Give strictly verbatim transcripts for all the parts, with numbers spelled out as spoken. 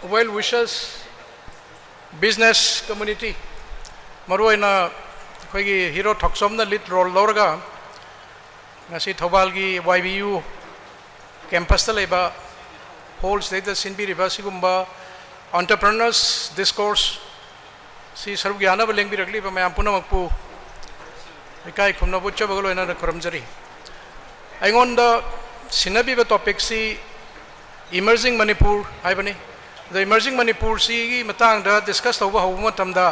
Well wishes, business community, ꯃꯔꯨꯑꯣꯏꯅ ꯑꯩꯈꯣꯏꯒꯤ hero ꯊꯣꯛꯆꯣꯝꯅ lead role ꯂꯧꯔꯒ ꯉꯁꯤ ꯊꯧꯕꯥꯜꯒꯤ ꯋꯥꯏ ꯕꯤ ꯌꯨ ꯀꯦꯝꯄꯁꯇ ꯂꯩꯕ ꯍꯣꯜꯁꯤꯗꯩꯗ ꯁꯤꯟꯕꯤꯔꯤꯕ ꯑꯁꯤꯒꯨꯝꯕ ꯑꯣꯟꯇꯔꯄ꯭ꯔꯅꯔꯁ ꯗꯤꯁꯀꯣꯔꯁ ꯁꯤ ꯁꯔꯨꯛ ꯌꯥꯅꯕ ꯂꯦꯡꯕꯤꯔꯛꯂꯤꯕ ꯃꯌꯥꯝ ꯄꯨꯝꯅꯃꯛꯄꯨ ꯏꯀꯥꯏ ꯈꯨꯝꯅꯕ ꯎꯠꯆꯕꯒ ꯂꯣꯏꯅꯅ ꯈꯨꯔꯨꯝꯖꯔꯤ꯫ ꯑꯩꯉꯣꯟꯗ ꯁꯤꯟꯅꯕꯤꯕ ꯇꯣꯄꯤꯛꯁꯤ ꯏꯃꯔꯖꯤꯡ ꯃꯅꯤꯄꯨꯔ ꯍꯥꯏꯕꯅꯤ꯫ ꯑꯗꯣ ꯏꯃꯔꯖꯤꯡ ꯃꯅꯤꯄꯨꯔꯁꯤꯒꯤ ꯃꯇꯥꯡꯗ ꯗꯤꯁꯀꯁ ꯇꯧꯕ ꯍꯧꯕ ꯃꯇꯝꯗ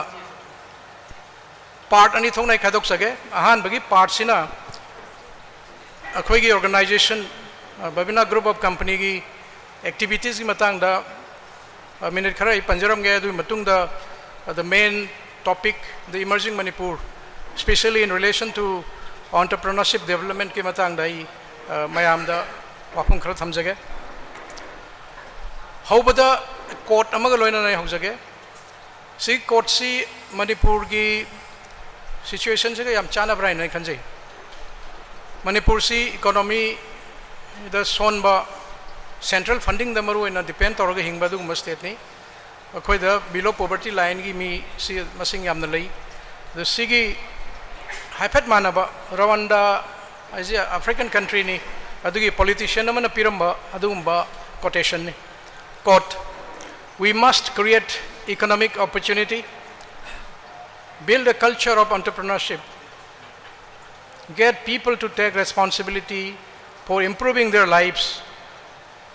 ꯄꯥꯔꯠ ꯑꯅꯤ ꯊꯣꯛꯅ ꯑꯩ ꯈꯥꯏꯗꯣꯛꯆꯒꯦ꯫ ꯑꯍꯥꯟꯕꯒꯤ ꯄꯥꯔꯠꯁꯤꯅ ꯑꯩꯈꯣꯏꯒꯤ ꯑꯣꯔꯒꯅꯥꯏꯖꯦꯁꯟ, ꯕꯕꯤꯅꯥ ꯒ꯭ꯔꯨꯞ ꯑꯣꯐ ꯀꯝꯄꯅꯤꯒꯤ ꯑꯦꯛꯇꯤꯚꯤꯇꯤꯁꯀꯤ ꯃꯇꯥꯡꯗ ꯃꯤꯅꯤꯠ ꯈꯔ ꯑꯩ ꯄꯟꯖꯔꯝꯒꯦ꯫ ꯑꯗꯨꯒꯤ ꯃꯇꯨꯡꯗ the main topic, the emerging Manipur, especially in relation to entrepreneurship developmentꯀꯤ ꯃꯇꯥꯡꯗ ꯑꯩ ꯃꯌꯥꯝꯗ ꯋꯥꯐꯝ ꯈꯔ ꯊꯝꯖꯒꯦ꯫ ꯍꯧꯕꯗ ꯀꯣꯠ ꯑꯃꯒ ꯂꯣꯏꯅꯅ ꯑꯩ ꯍꯧꯖꯒꯦ꯫ ꯁꯤ ꯀꯣꯠꯁꯤ ꯃꯅꯤꯄꯨꯔꯒꯤ ꯁꯤꯆꯨꯋꯦꯁꯟꯁꯤꯒ ꯌꯥꯝ ꯆꯥꯟꯅꯕ꯭ꯔꯥ ꯍꯥꯏꯅ ꯑꯩ ꯈꯟꯖꯩ꯫ ꯃꯅꯤꯄꯨꯔꯁꯤ ꯏꯀꯣꯅꯣꯃꯤꯗ ꯁꯣꯟꯕ, ꯁꯦꯟꯇ꯭ꯔꯦꯜ ꯐꯟꯗꯤꯡꯗ ꯃꯔꯨꯑꯣꯏꯅ ꯗꯤꯄꯦꯟ ꯇꯧꯔꯒ ꯍꯤꯡꯕ ꯑꯗꯨꯒꯨꯝꯕ ꯁ꯭ꯇꯦꯠꯅꯤ꯫ ꯑꯩꯈꯣꯏꯗ below poverty lineꯒꯤ ꯃꯤꯁꯤ ꯃꯁꯤꯡ ꯌꯥꯝꯅ ꯂꯩ꯫ ꯑꯗꯨ ꯁꯤꯒꯤ ꯍꯥꯏꯐꯦꯠ ꯃꯥꯟꯅꯕ, ꯔꯋꯥꯟꯗꯥ ꯍꯥꯏꯁꯦ ꯑꯐ꯭ꯔꯤꯀꯟ ꯀꯟꯇ꯭ꯔꯤꯅꯤ, ꯑꯗꯨꯒꯤ ꯄꯣꯂꯤꯇꯤꯁꯤꯌꯟ ꯑꯃꯅ ꯄꯤꯔꯝꯕ ꯑꯗꯨꯒꯨꯝꯕ ꯀꯣꯇꯦꯁꯟꯅꯤ꯫ Quote, "We must create economic opportunity, build a culture of entrepreneurship, get people to take responsibility for improving their lives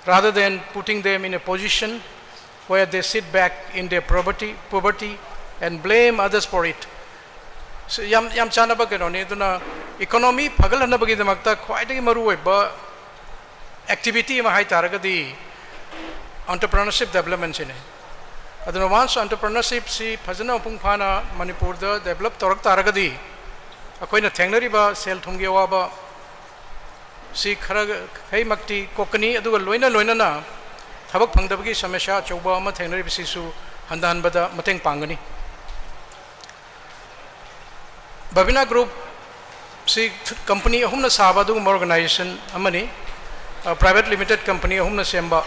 rather than putting them in a position where they sit back in their poverty, poverty and blame others for it." ꯁꯤ ꯌꯥꯝ, ꯌꯥꯝ ꯆꯥꯟꯅꯕ ꯀꯩꯅꯣꯅꯤ꯫ ꯑꯗꯨꯅ economy ꯐꯒꯠꯍꯟꯅꯕꯒꯤꯗꯃꯛꯇ ꯈ꯭ꯋꯥꯏꯗꯒꯤ ꯃꯔꯨꯑꯣꯏꯕ activity ꯑꯃ ꯍꯥꯏ ꯇꯥꯔꯒꯗꯤ ꯑꯣꯟꯇꯔꯄ꯭ꯔꯅꯔꯁꯤꯞ ꯗꯦꯕꯂꯞꯃꯦꯟꯁꯤꯅꯤ꯫ ꯑꯗꯨꯅ ꯋꯥꯟꯁ ꯑꯣꯟꯇꯔꯄ꯭ꯔꯅꯔꯁꯤꯞꯁꯤ ꯐꯖꯅ ꯃꯄꯨꯡ ꯐꯥꯅ ꯃꯅꯤꯄꯨꯔꯗ ꯗꯦꯕꯂꯞ ꯇꯧꯔꯛ ꯇꯥꯔꯒꯗꯤ ꯑꯩꯈꯣꯏꯅ ꯊꯦꯡꯅꯔꯤꯕ ꯁꯦꯜ ꯊꯨꯝꯒꯤ ꯑꯋꯥꯕ ꯁꯤ ꯈꯔ ꯈꯩꯃꯛꯇꯤ ꯀꯣꯛꯀꯅꯤ, ꯑꯗꯨꯒ ꯂꯣꯏꯅ ꯂꯣꯏꯅꯅ ꯊꯕꯛ ꯐꯪꯗꯕꯒꯤ ꯁꯃꯁ꯭ꯌꯥ ꯑꯆꯧꯕ ꯑꯃ ꯊꯦꯡꯅꯔꯤꯕꯁꯤꯁꯨ ꯍꯟꯊꯍꯟꯕꯗ ꯃꯇꯦꯡ ꯄꯥꯡꯒꯅꯤ꯫ ꯕꯕꯤꯅꯥ ꯒ꯭ꯔꯨꯞꯁꯤ ꯀꯝꯄꯅꯤ ꯑꯍꯨꯝꯅ ꯁꯥꯕ ꯑꯗꯨꯒꯨꯝꯕ ꯑꯣꯔꯒꯅꯥꯏꯖꯦꯁꯟ ꯑꯃꯅꯤ꯫ ꯄ꯭ꯔꯥꯏꯚꯦꯠ ꯂꯤꯃꯤꯇꯦꯠ ꯀꯝꯄꯅꯤ ꯑꯍꯨꯝꯅ ꯁꯦꯝꯕ꯫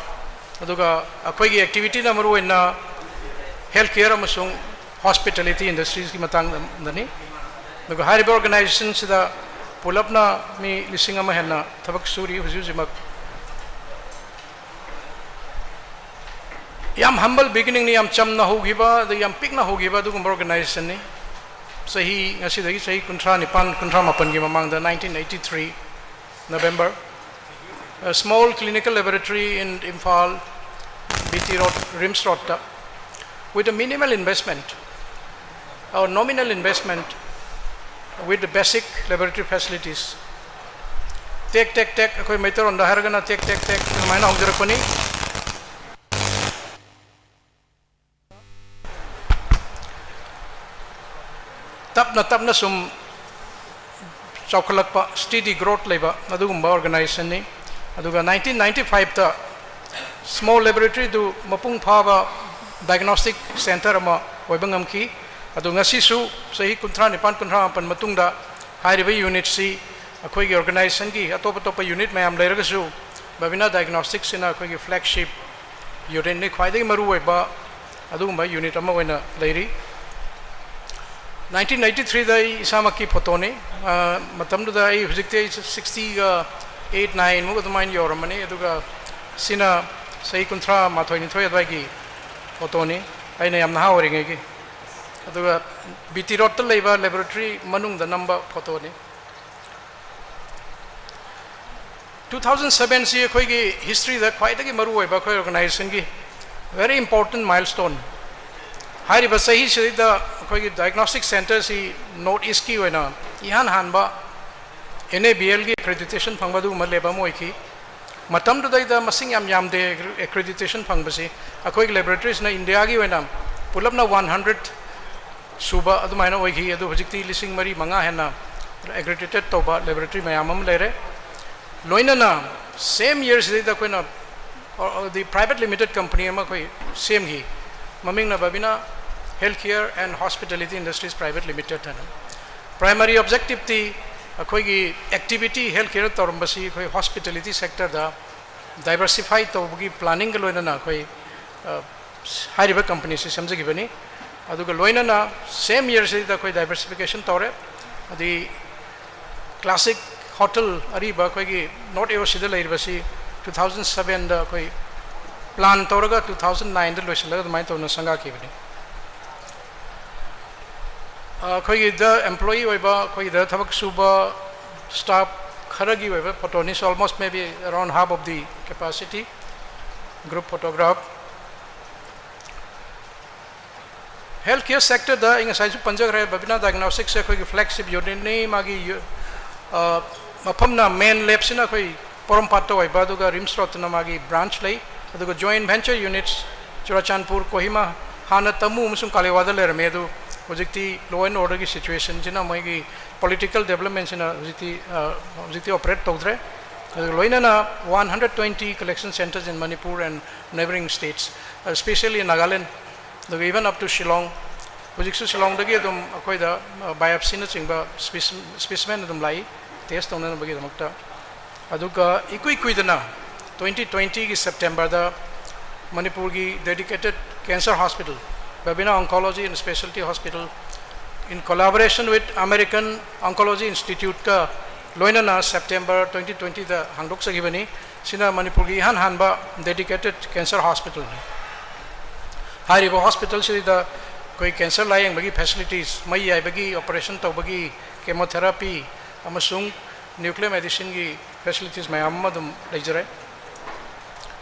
ꯑꯗꯨꯒ ꯑꯩꯈꯣꯏꯒꯤ activityꯅ ꯃꯔꯨꯑꯣꯏꯅ health care ꯑꯃꯁꯨꯡ hospitality industriesꯀꯤ ꯃꯇꯥꯡꯗꯅꯤ꯫ ꯑꯗꯨꯒ ꯍꯥꯏꯔꯤꯕ organizationꯁꯤꯗ ꯄꯨꯂꯞꯅ ꯃꯤ ꯂꯤꯁꯤꯡ ꯑꯃ ꯍꯦꯟꯅ ꯊꯕꯛ ꯁꯨꯔꯤ ꯍꯧꯖꯤꯛ ꯍꯧꯖꯤꯛꯃꯛ꯫ ꯌꯥꯝ humble beginningꯅꯤ, ꯌꯥꯝ ꯆꯝꯅ ꯍꯧꯈꯤꯕ, ꯑꯗ ꯌꯥꯝ ꯄꯤꯛꯅ ꯍꯧꯈꯤꯕ ꯑꯗꯨꯒꯨꯝꯕ organizationꯅꯤ꯫ ꯆꯍꯤ, ꯉꯁꯤꯗꯒꯤ ꯆꯍꯤ ꯀꯨꯟꯊ꯭ꯔꯥ ꯅꯤꯄꯥꯟ, ꯀꯨꯟꯊ꯭ꯔꯥ ꯃꯥꯄꯟꯒꯤ ꯃꯃꯥꯡꯗ, nineteen eighty-three November, a small clinical laboratory in Imphal, B T Road, RIMS Roadꯇ, with a minimal investment, or nominal investment, with the basic laboratory facilities. ꯇꯦꯛ ꯇꯦꯛ ꯇꯦꯛ, ꯑꯩꯈꯣꯏ ꯃꯩꯇꯩꯔꯣꯟꯗ ꯍꯥꯏꯔꯒꯅ ꯇꯦꯛ ꯇꯦꯛ ꯇꯦꯛ ꯑꯗꯨꯃꯥꯏꯅ ꯍꯧꯖꯔꯛꯄꯅꯤ꯫ ꯇꯞꯅ ꯇꯞꯅ ꯁꯨꯝ ꯆꯥꯎꯈꯠꯂꯛꯄ, steady growth ꯂꯩꯕ ꯑꯗꯨꯒꯨꯝꯕ organizationꯅꯤ꯫ ꯑꯗꯨꯒ nineteen ninety-fiveꯇ small laboratoryꯗꯨ ꯃꯄꯨꯡ ꯐꯥꯕ diagnostic centre ꯑꯃ ꯑꯣꯏꯕ ꯉꯝꯈꯤ꯫ ꯑꯗꯨ ꯉꯁꯤꯁꯨ ꯆꯍꯤ ꯀꯨꯟꯊ꯭ꯔꯥ ꯅꯤꯄꯥꯟ, ꯀꯨꯟꯊ꯭ꯔꯥ ꯃꯥꯄꯟ ꯃꯇꯨꯡꯗ ꯍꯥꯏꯔꯤꯕ unitꯁꯤ ꯑꯩꯈꯣꯏꯒꯤ organizationꯒꯤ ꯑꯇꯣꯞ ꯑꯇꯣꯞꯄ unit ꯃꯌꯥꯝ ꯂꯩꯔꯒꯁꯨ, ꯕꯕꯤꯅꯥ Diagnosticsꯁꯤꯅ ꯑꯩꯈꯣꯏꯒꯤ flagship unitꯅꯤ, ꯈ꯭ꯋꯥꯏꯗꯒꯤ ꯃꯔꯨꯑꯣꯏꯕ ꯑꯗꯨꯒꯨꯝꯕ unit ꯑꯃ ꯑꯣꯏꯅ ꯂꯩꯔꯤ꯫ Nineteen ninety-threeꯗ ꯑꯩ ꯏꯁꯥꯃꯛꯀꯤ photoꯅꯤ꯫ ꯑ, ꯃꯇꯝꯗꯨꯗ ꯑꯩ, ꯍꯧꯖꯤꯛꯇꯤ ꯑꯩ sixtyꯒ eight, nine ꯃꯨꯛ ꯑꯗꯨꯃꯥꯏꯅ ꯌꯧꯔꯝꯃꯅꯤ꯫ ꯑꯗꯨꯒ ꯁꯤꯅ ꯆꯍꯤ ꯀꯨꯟꯊ꯭ꯔꯥ ꯃꯥꯊꯣꯏ ꯅꯤꯊꯣꯏ ꯑꯗꯨꯋꯥꯏꯒꯤ photoꯅꯤ, ꯑꯩꯅ ꯌꯥꯝ ꯅꯍꯥ ꯑꯣꯏꯔꯤꯉꯩꯒꯤ꯫ ꯑꯗꯨꯒ B T Roadꯇ ꯂꯩꯕ laboratory ꯃꯅꯨꯡꯗ ꯅꯝꯕ photoꯅꯤ꯫ Two thousand sevenꯁꯤ ꯑꯩꯈꯣꯏꯒꯤ historyꯗ ꯈ꯭ꯋꯥꯏꯗꯒꯤ ꯃꯔꯨꯑꯣꯏꯕ ꯑꯩꯈꯣꯏ organizationꯒꯤ very important milestone꯫ ꯍꯥꯏꯔꯤꯕ ꯆꯍꯤꯁꯤꯗꯩꯗ ꯑꯩꯈꯣꯏꯒꯤ diagnostic centreꯁꯤ North Eastꯀꯤ ꯑꯣꯏꯅ ꯏꯍꯥꯟ ꯍꯥꯟꯕ NABLꯒꯤ accreditation ꯐꯪꯕ ꯑꯗꯨꯒꯨꯝꯕ lab ꯑꯃ ꯑꯣꯏꯈꯤ꯫ ꯃꯇꯝꯗꯨꯗꯩꯗ ꯃꯁꯤꯡ ꯌꯥꯝ ꯌꯥꯝꯗꯦ accreditation ꯐꯪꯕꯁꯤ꯫ ꯑꯩꯈꯣꯏꯒꯤ laboratories ꯅ Indiaꯒꯤ ꯑꯣꯏꯅ ꯄꯨꯂꯞꯅ one hundred ꯁꯨꯕ ꯑꯗꯨꯃꯥꯏꯅ ꯑꯣꯏꯈꯤ꯫ ꯑꯗꯨ ꯍꯧꯖꯤꯛꯇꯤ ꯂꯤꯁꯤꯡ ꯃꯔꯤ ꯃꯉꯥ ꯍꯦꯟꯅ accredited ꯇꯧꯕ laboratory ꯃꯌꯥꯝ ꯑꯃ ꯂꯩꯔꯦ꯫ ꯂꯣꯏꯅꯅ same year ꯁꯤꯗꯩꯗ ꯑꯩꯈꯣꯏꯅ, ꯑ, ꯑ, the private limited company ꯑꯃ ꯑꯩꯈꯣꯏ ꯁꯦꯝꯈꯤ꯫ ꯃꯃꯤꯡꯅ Babina Healthcare and Hospitality Industries Private Limited ꯍꯥꯏꯅ꯫ Primary objective ꯇꯤ ꯑꯩꯈꯣꯏꯒꯤ activity healthcare ꯇꯧꯔꯝꯕꯁꯤ ꯑꯩꯈꯣꯏ hospitality sector ꯗ ꯗꯥꯏꯕꯔꯁꯤꯐꯥꯏ ꯇꯧꯕꯒꯤ ꯄ꯭ꯂꯥꯅꯤꯡꯒ ꯂꯣꯏꯅꯅ ꯑꯩꯈꯣꯏ ꯍꯥꯏꯔꯤꯕ ꯀꯝꯄꯅꯤꯁꯤ ꯁꯦꯝꯖꯈꯤꯕꯅꯤ꯫ ꯑꯗꯨꯒ ꯂꯣꯏꯅꯅ ꯁꯦꯝ ꯌꯔꯁꯤꯗ ꯑꯩꯈꯣꯏ ꯗꯥꯏꯕꯔꯁꯤꯐꯤꯀꯦꯁꯟ ꯇꯧꯔꯦ꯫ ꯑꯗꯨꯗꯤ ꯀ꯭ꯂꯥꯁꯤꯛ ꯍꯣꯇꯦꯜ ꯑꯔꯤꯕ ꯑꯩꯈꯣꯏꯒꯤ ꯅꯣꯔꯠ ꯑꯦ ꯑꯣ ꯁꯤꯗ ꯂꯩꯔꯤꯕꯁꯤ ꯇꯨ ꯊꯥꯎꯖꯟ ꯁꯕꯦꯟꯗ ꯑꯩꯈꯣꯏ ꯄ꯭ꯂꯥꯟ ꯇꯧꯔꯒ ꯇꯨ ꯊꯥꯎꯖꯟ ꯅꯥꯏꯟꯗ ꯂꯣꯏꯁꯤꯜꯂꯒ ꯑꯗꯨꯃꯥꯏꯅ ꯇꯧꯅ ꯁꯪꯒꯥꯈꯤꯕꯅꯤ꯫ ꯑꯩꯈꯣꯏꯒꯤꯗ ꯑꯦꯝꯄ꯭ꯂꯣꯌꯤ ꯑꯣꯏꯕ, ꯑꯩꯈꯣꯏꯒꯤꯗ ꯊꯕꯛ ꯁꯨꯕ ꯁ꯭ꯇꯥꯐ ꯈꯔꯒꯤ ꯑꯣꯏꯕ ꯐꯣꯇꯣꯅꯤ꯫ So almost maybe around half of the capacity, group photograph꯫ Health care ꯁꯦꯛꯇꯔꯗ ꯑꯩ ꯉꯁꯥꯏꯁꯨ ꯄꯟꯖꯈ꯭ꯔꯦ, ꯕꯕꯤꯅꯥ ꯗꯥꯏꯒꯅꯣꯁꯇꯤꯛꯁꯁꯦ ꯑꯩꯈꯣꯏꯒꯤ ꯐ꯭ꯂꯦꯒꯁꯤꯞ ꯌꯨꯅꯤꯠꯅꯤ꯫ ꯃꯥꯒꯤ ꯌꯨ-, ꯑ, ꯃꯐꯝꯅ, ꯃꯦꯟ ꯂꯦꯞꯁꯤꯅ ꯑꯩꯈꯣꯏ ꯄꯣꯔꯣꯝꯄꯥꯠꯇ ꯑꯣꯏꯕ, ꯑꯗꯨꯒ ꯔꯤꯝꯁ ꯔꯣꯗꯇꯅ ꯃꯥꯒꯤ ꯕ꯭ꯔꯥꯟꯆ ꯂꯩ꯫ ꯑꯗꯨꯒ ꯖꯣꯏꯟ ꯚꯦꯟꯆꯔ ꯌꯨꯅꯤꯠꯁ ꯆꯨꯔꯥꯆꯥꯟꯄꯨꯔ, ꯀꯣꯍꯤꯃꯥ, ꯍꯥꯟꯅ ꯇꯃꯨ ꯑꯃꯁꯨꯡ ꯀꯥꯂꯦꯋꯥꯗ ꯂꯩꯔꯝꯃꯤ, ꯑꯗꯨ ꯍꯧꯖꯤꯛꯇꯤ ꯂꯣ ꯑꯦꯟ ꯑꯣꯔꯗꯔꯒꯤ ꯁꯤꯆꯨꯋꯦꯁꯟꯁꯤꯅ, ꯃꯣꯏꯒꯤ ꯄꯣꯂꯤꯇꯤꯀꯦꯜ ꯗꯦꯕꯂꯞꯃꯦꯟꯁꯤꯅ ꯍꯧꯖꯤꯛꯇꯤ, ꯑ, ꯍꯧꯖꯤꯛꯇꯤ ꯑꯣꯄꯔꯦꯠ ꯇꯧꯗ꯭ꯔꯦ꯫ ꯑꯗꯨꯒ ꯂꯣꯏꯅꯅ one hundred twenty collection centres in Manipur and neighbouring states, especially Nagaland, ꯑꯗꯨꯒ even up to Shillong꯫ ꯍꯧꯖꯤꯛꯁꯨ ꯁꯤꯂꯣꯡꯗꯒꯤ ꯑꯗꯨꯝ ꯑꯩꯈꯣꯏꯗ, ꯑ, ꯕꯥꯏꯑꯣꯞꯁꯤꯅꯆꯤꯡꯕ ꯁ꯭ꯄꯤꯁ-, ꯁ꯭ꯄꯤꯁꯤꯃꯦꯟ ꯑꯗꯨꯝ ꯂꯥꯛꯏ ꯇꯦꯁ ꯇꯧꯅꯅꯕꯒꯤꯗꯃꯛꯇ꯫ ꯑꯗꯨꯒ ꯏꯀꯨꯏ ꯀꯨꯏꯗꯅ ꯇ꯭ꯋꯦꯟꯇꯤ ꯇ꯭ꯋꯦꯟꯇꯤꯒꯤ ꯁꯦꯞꯇꯦꯝꯕꯔꯗ ꯃꯅꯤꯄꯨꯔꯒꯤ dedicated cancer hospital, Babina Oncology and Specialty Hospital, in collaboration with American Oncology Instituteꯀ ꯂꯣꯏꯅꯅ ꯁꯦꯞꯇꯦꯝꯕꯔ ꯇ꯭ꯋꯦꯟꯇꯤ ꯇ꯭ꯋꯦꯟꯇꯤꯗ ꯍꯥꯡꯗꯣꯛꯆꯈꯤꯕꯅꯤ꯫ ꯁꯤꯅ ꯃꯅꯤꯄꯨꯔꯒꯤ ꯏꯍꯥꯟ ꯍꯥꯟꯕ dedicated cancer hospitalꯅꯤ꯫ ꯍꯥꯏꯔꯤꯕ ꯍꯣꯁꯄꯤꯇꯥꯜꯁꯤꯗ ꯑꯩꯈꯣꯏ ꯀꯦꯟꯁꯔ ꯂꯥꯌꯦꯡꯕꯒꯤ ꯐꯦꯁꯤꯂꯤꯇꯤꯁ, ꯃꯩ ꯌꯥꯏꯕꯒꯤ ꯑꯣꯄꯔꯦꯁꯟ ꯇꯧꯕꯒꯤ, ꯀꯦꯃꯣꯊꯦꯔꯥꯄꯤ ꯑꯃꯁꯨꯡ ꯅ꯭ꯌꯨꯀ꯭ꯂꯤꯌꯔ ꯃꯦꯗꯤꯁꯤꯟꯒꯤ ꯐꯦꯁꯤꯂꯤꯇꯤꯁ ꯃꯌꯥꯝ ꯑꯃ ꯑꯗꯨꯝ ꯂꯩꯖꯔꯦ꯫